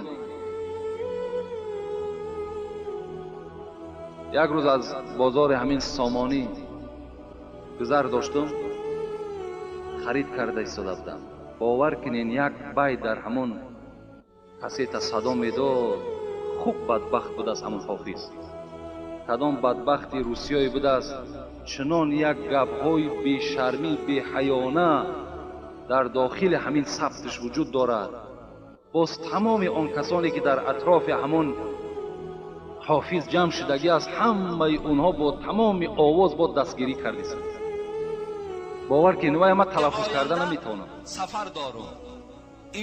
Як рӯз аз бозори ҳамин Сомонӣ гузар доштум, харид карда истода будам. Бовар кунен, як бай дар ҳамон кассета садо медод. Хуб, бадбахт будааст ҳамон ҳофиз, кадом бадбахти русиёе будааст, чунон як гапҳои бешармӣ, беҳаёна дар дохили ҳамин сабтиш вуҷуд дорад. Боз тамоми он касоне ки дар атрофи ҳамон ҳофиз ҷамъ шудагӣ аст, ҳамаи онҳо бо тамоми овоз бо дастгирӣ кардисанд. Бовар кунед, вай ман талаффуз карда наметавонам. Сафар дорум,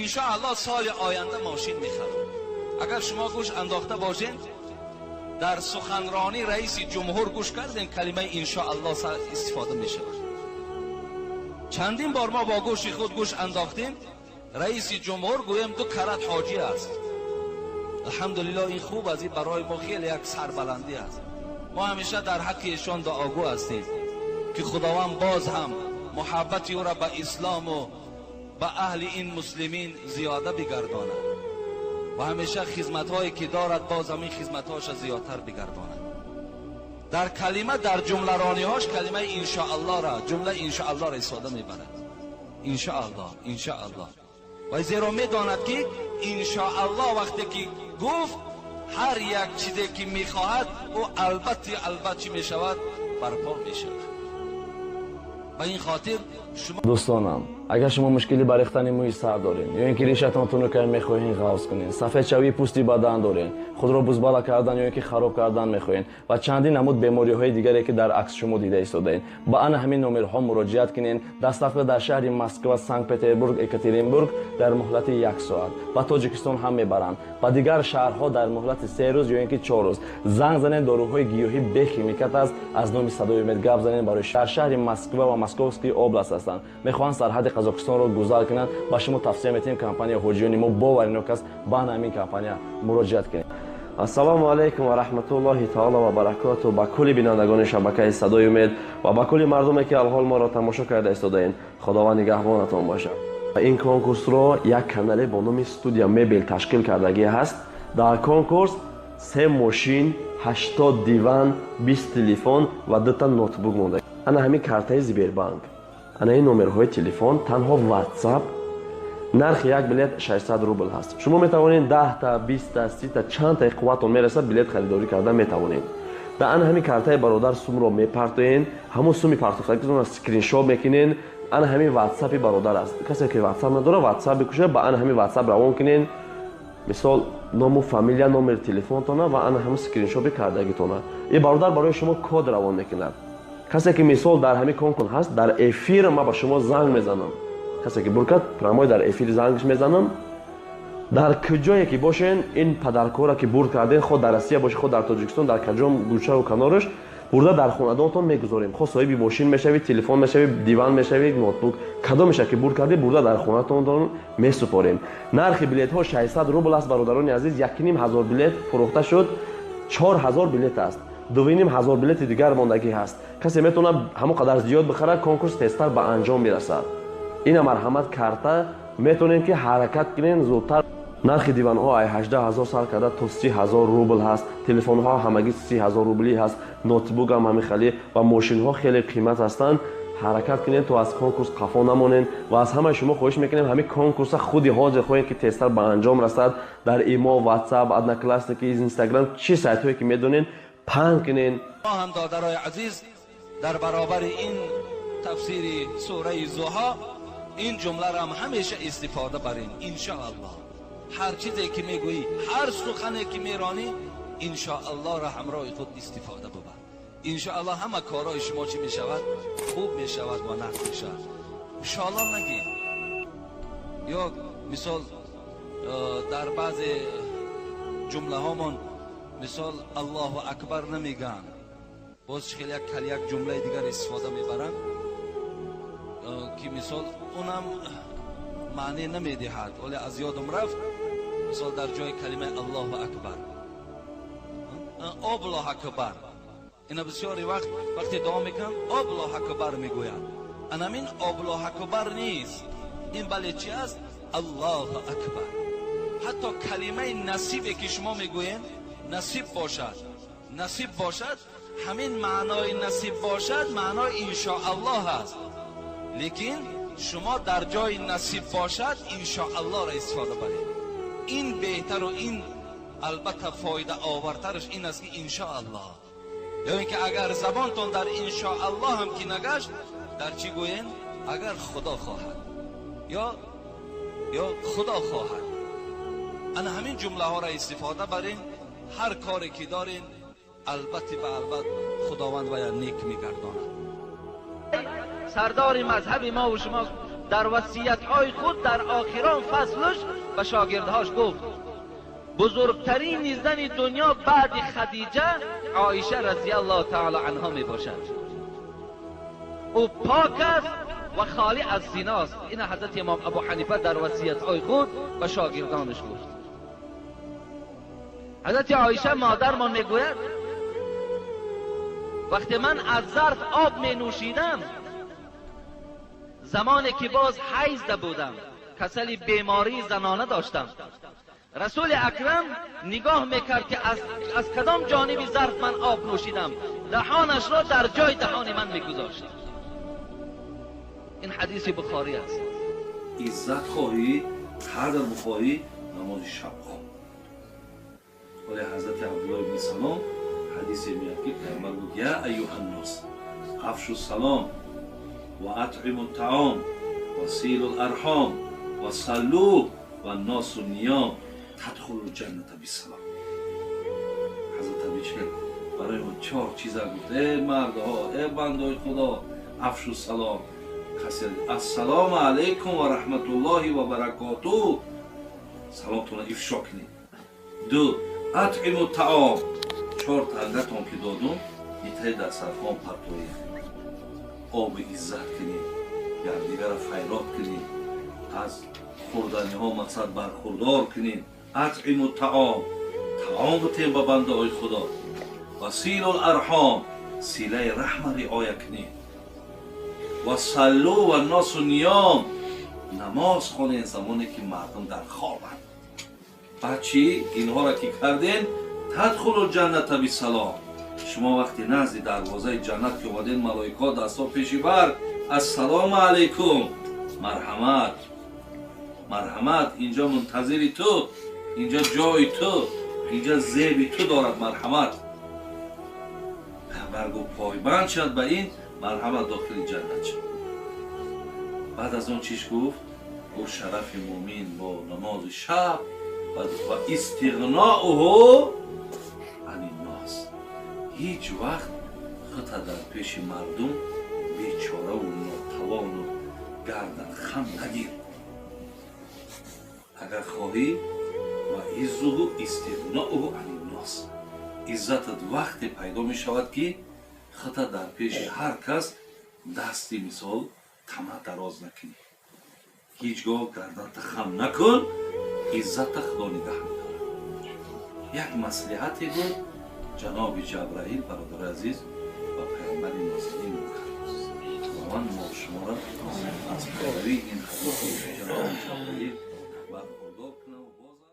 иншоаллоҳ, соли оянда мошин мехарам. Агар шумо гӯш андохта бошед, дар суханронӣ раиси ҷумҳур гӯш кардем, калимаи иншоаллоҳ истифода мешавад. Чандин бор мо бо гӯши худ гӯш андохтем. Раиси ҷумҳур гӯем ду карат ҳоҷӣ аст. Алҳамдулиллоҳ, ин хуб аст, ин барои мо хеле як сарбаландӣ аст. Мо ҳамеша дар ҳаққи эшон дуогӯ ҳастем, ки Худованд боз ҳам муҳаббати ӯро ба ислому ба аҳли ин муслимин зиёда бигардонад ва ҳамеша хизматҳое ки дорад, боз ҳам ин хизматҳоша зиёдтар бигардонад. Дар калима, дар ҷумларониҳош калимаи иншоаллоҳра, ҷумла иншоаллоҳро истифода мебарад. Иншоаллоҳ, иншоаллоҳ. Ва зеро медонад, ки иншоаллоҳ вақте ки гуфт, Ҳар як чизе ки мехоҳад, ӯ албатта албат чӣ мешавад? Барпо мешавад. Ба ин хотир шумо Дӯстонам, агар шумо мушкили барехтани мӯи сар доред ё ин ки решатон тунукай мехоҳед ғафз кунед, сафедшавии пӯсти бадан доред, худро бузбала кардан ё ин ки хароб кардан мехоҳед ва чандин намуд бемориҳои дигаре, ки дар акс шумо дида истодаед, ба ана ҳамин номерҳо муроҷиат кунед. Доставка дар шаҳри Москва, Санкт Петербург, Екатеринбург дар муҳлати як соат, ба Тоҷикистон ҳам мебаранд, ба дигар шаҳрҳо дар муҳлати 3 рӯз ё ин ки 4 рӯз. Занг занед, доруҳои гиёҳӣ бехимикат аст. Аз номи Садои Умед гап занед. Барои дар шаҳри Москва ва Московский область ҳастанд, мехоҳанд сарҳади Қазоқистонро гузар кунанд, ба шумо тавсия метиҳем компания Ҳоҷиёни мо боваринок аст, ба ана ҳамин компания муроҷиат кунед. Ассалому алайкум ва раҳматуллоҳи таоло ва баракоту ба кулли бинандагони шабакаи Садои Умед ва ба кулли мардуме, ки алҳол моро тамошо карда истодаед. Худованд нигаҳбонатон бошад. Ин конкурсро як канале бо номи Студия Мебел ташкил кардагӣ ҳаст. Дар конкурс се мошин, 80 диван, 20 телефон ва дута ноутбук монда. Ана ҳамин картаи Сбербанк, ана ин номерҳои телефон, танҳо Ватсап. Нархи як билет 600 рубл ҳаст. Шумо метавонед 10-та, 20-та, 30-та, чандтаи қувватон мерасад, билет харидорӣ карда метавонед. Дар ана ҳамин картаи бародар сумро мепартоен, ҳамон суми партофтагитонро скриншот мекунен. Ана ҳамин Ватсапи бародар аст. Касе ки Ватсап надора, Ватсап бикушад, ба ана ҳамин Ватсап равон кунен. Мисол, ному фамилия, номери телефонтона ва ана ҳамин скриншоти кардагитона. Ин бародар барои шумо код равон мекунад. Касе ки, мисол, дар ҳамин конкурс ҳаст, дар эфир ман ба шумо занг мезанам. Касе ки бурд кард, прямой дар эфир зангш мезанам. Дар куҷое ки бошен, ин подаркора ки бурд карден, хо дар Россия бошед, хо дар Тоҷикистон, дар каҷом гӯшаву канораш, бурда дар хонадонтон мегузорем. Хо соҳиби мошин мешавӣ, телефон мешавӣ, диван мешавӣ, ноутбук, кадомеша ки бурд кардӣ, бурда дар хонатонтон месупорем. Нархи билетҳо 600 рубл аст, бародарони азиз. 1500 билет фурӯхта шуд, 4000 билет аст, 2500 билети дигар мондагӣ ҳаст. Касе метавонад ҳамон қадар зиёд бихарад, конкурс тезтар ба анҷом мерасад. Ина, марҳамат, карта. Метавонем ки ҳаракат кунем зудтар. Нархи диванҳо ай 18 ҳазор сар карда то 30 ҳазор рубл ҳаст. Телефонҳо ҳамагӣ 30 ҳазор рублӣ ҳаст, ноутбук ҳам ҳамин хеле ва мошинҳо хеле қимат ҳастанд. Ҳаракат кунем, то аз конкурс қафо намонем ва аз ҳамаи шумо хоҳиш мекунем, ҳамин конкурса худи ҳозир хоҳем, ки тезтар ба анҷом расад. Дар Имо, Ватсап, Одноклассники, Инстаграм, чӣ сайтҳое ки медонен, паҳн кунен. Мо ҳам, додарои азиз, дар баробари ин тафсири сураи Зуҳо ин ҷумларо ҳам ҳамеша истифода барем: иншоаллоҳ. Ҳар чизе ки мегӯӣ, ҳар сухане ки меронӣ, иншоаллоҳро ҳамроҳи худ истифода бубар. Иншоаллоҳ ҳама корҳои шумо чӣ мешавад? Хуб мешавад ва нағз мешавад. Иншоаллоҳ нагӣ. Ё мисол, дар баъзе ҷумлаҳомон, мисол, Аллоҳу акбар намегӯянд, боз хеле як ҷумлаи дигар истифода мебаранд, ки мисол унам маъне намедиҳад, вале аз ёдам рафт. Мисол, дар ҷои калимаи Аллоҳу акбар Облоҳ акбар. Ина бисёри вақт, вақте дуо мекунанд, Облоҳ акбар мегӯянд. Анамин Облоҳ акбар нест ин, бале чи аст? Аллоҳу акбар. Ҳатто калимаи насибе ки шумо мегӯед, насиб бошад, насиб бошад, ҳамин маънои насиб бошад маънои иншоаллоҳ аст, лекин шумо дар ҷои насиб бошад иншоаллоҳро истифода баред. Ин беҳтару ин албатта фоидаовартараш ин аст, ки иншоаллоҳ. Ё ин ки агар забонтон дар иншоаллоҳ ҳам ки нагашт, дар чӣ гӯем? Агар Худо хоҳад ё Худо хоҳад. Ана ҳамин ҷумлаҳоро истифода барин. Ҳар коре ки дорин, албатта ба албат Худованд вая нек мегардонад. Сардори мазҳаби мо ва шумо дар васиятҳои худ дар охирон фаслш ба шогирдҳош гуфт: бузургтарини зани дунё баъди Хадиҷа Оиша разияллоҳу таала анҳо мебошад. Ӯ пок аст ва холӣ аз зиност. Ина ҳазрати имом Абу Ҳанифа дар васиятҳои худ ба шогирдонаш гуфт. Ҳазрати Оиша модармон мегӯяд: вақте ман аз зарф об менӯшидам, замоне ки боз ҳайзда будам, касали бемории занона доштам, Расули Акрам нигоҳ мекард, ки аз кадом ҷониби зарф ман об нӯшидам, даҳонашро дар ҷои даҳони ман мегузошт. Ин ҳадиси Бухорӣ аст. Иззат хоҳӣ, қадр бихоҳӣ, намози шаб хон. Вале ҳазрати Абдуллоҳ ибни Салом ҳадисе меяд, ки пайғамбар гуфт: я айюҳаннос, афшу салом ва атъиму таом ва силу ларҳом ва саллу ва нносу ниём тадхулу лҷанната биссалом. Ҳазрат Аби чӣ барои мо чор чиза гуфт: э мардҳо, э бандаҳои Худо, афшу салом, касе ассалому алайкум ва раҳматуллоҳи ва баракоту, саломтонро ифшо кунед. Ду, атъиму таом, чор тангатон ки додум, итаи дастархон партоед, оби иззат кунед, якдигарро файрот кунед, аз хӯрданиҳо мақсад бархӯрдор кунед. Атъиму таом, таом бутем ба бандаҳои Худо. Ва силу ларҳом, силаи раҳма риоя кунед. Ва саллу ва нносу ниём, намоз хонед замоне ки мардум дар хобанд. Баъд чӣ? Инҳоро ки карден, тадхулу ҷанната бисалом. Шумо вақти назди дарвозаи ҷаннат ки омаден, малоикаҳо дастҳо пеши бар, ассалому алайкум, марҳамат, марҳамат, инҷо мунтазири ту, инҷо ҷои ту, инҷо зеби ту дорад, марҳамат. Пайғамбар гуфт: пойбанд шад ба ин, марҳамат, дохили ҷаннат шад. Баъд аз он чиш гуфт? Гуфт: шарафи мӯмин бо намози шаб ва истиғноуҳу аниннос. Ҳеҷ вақт худта дар пеши мардум бечораву нотавону гардан хам нагир. Агар хоҳӣ, ва иззуҳу истиғноуҳу аниннос, иззатат вақте пайдо мешавад, ки худта дар пеши ҳар кас дасти мисол тама дароз накунӣ, ҳеҷ гоҳ гарданта хам накун, иззатта Худо нигаҳ медорад. Як маслиҳате буд ҷаноби Ҷабраил, бародари азиз, ба пайғамбари нозанин кард. Худованд мо шуморо аз пайравии ин ҳадиси ҷаноби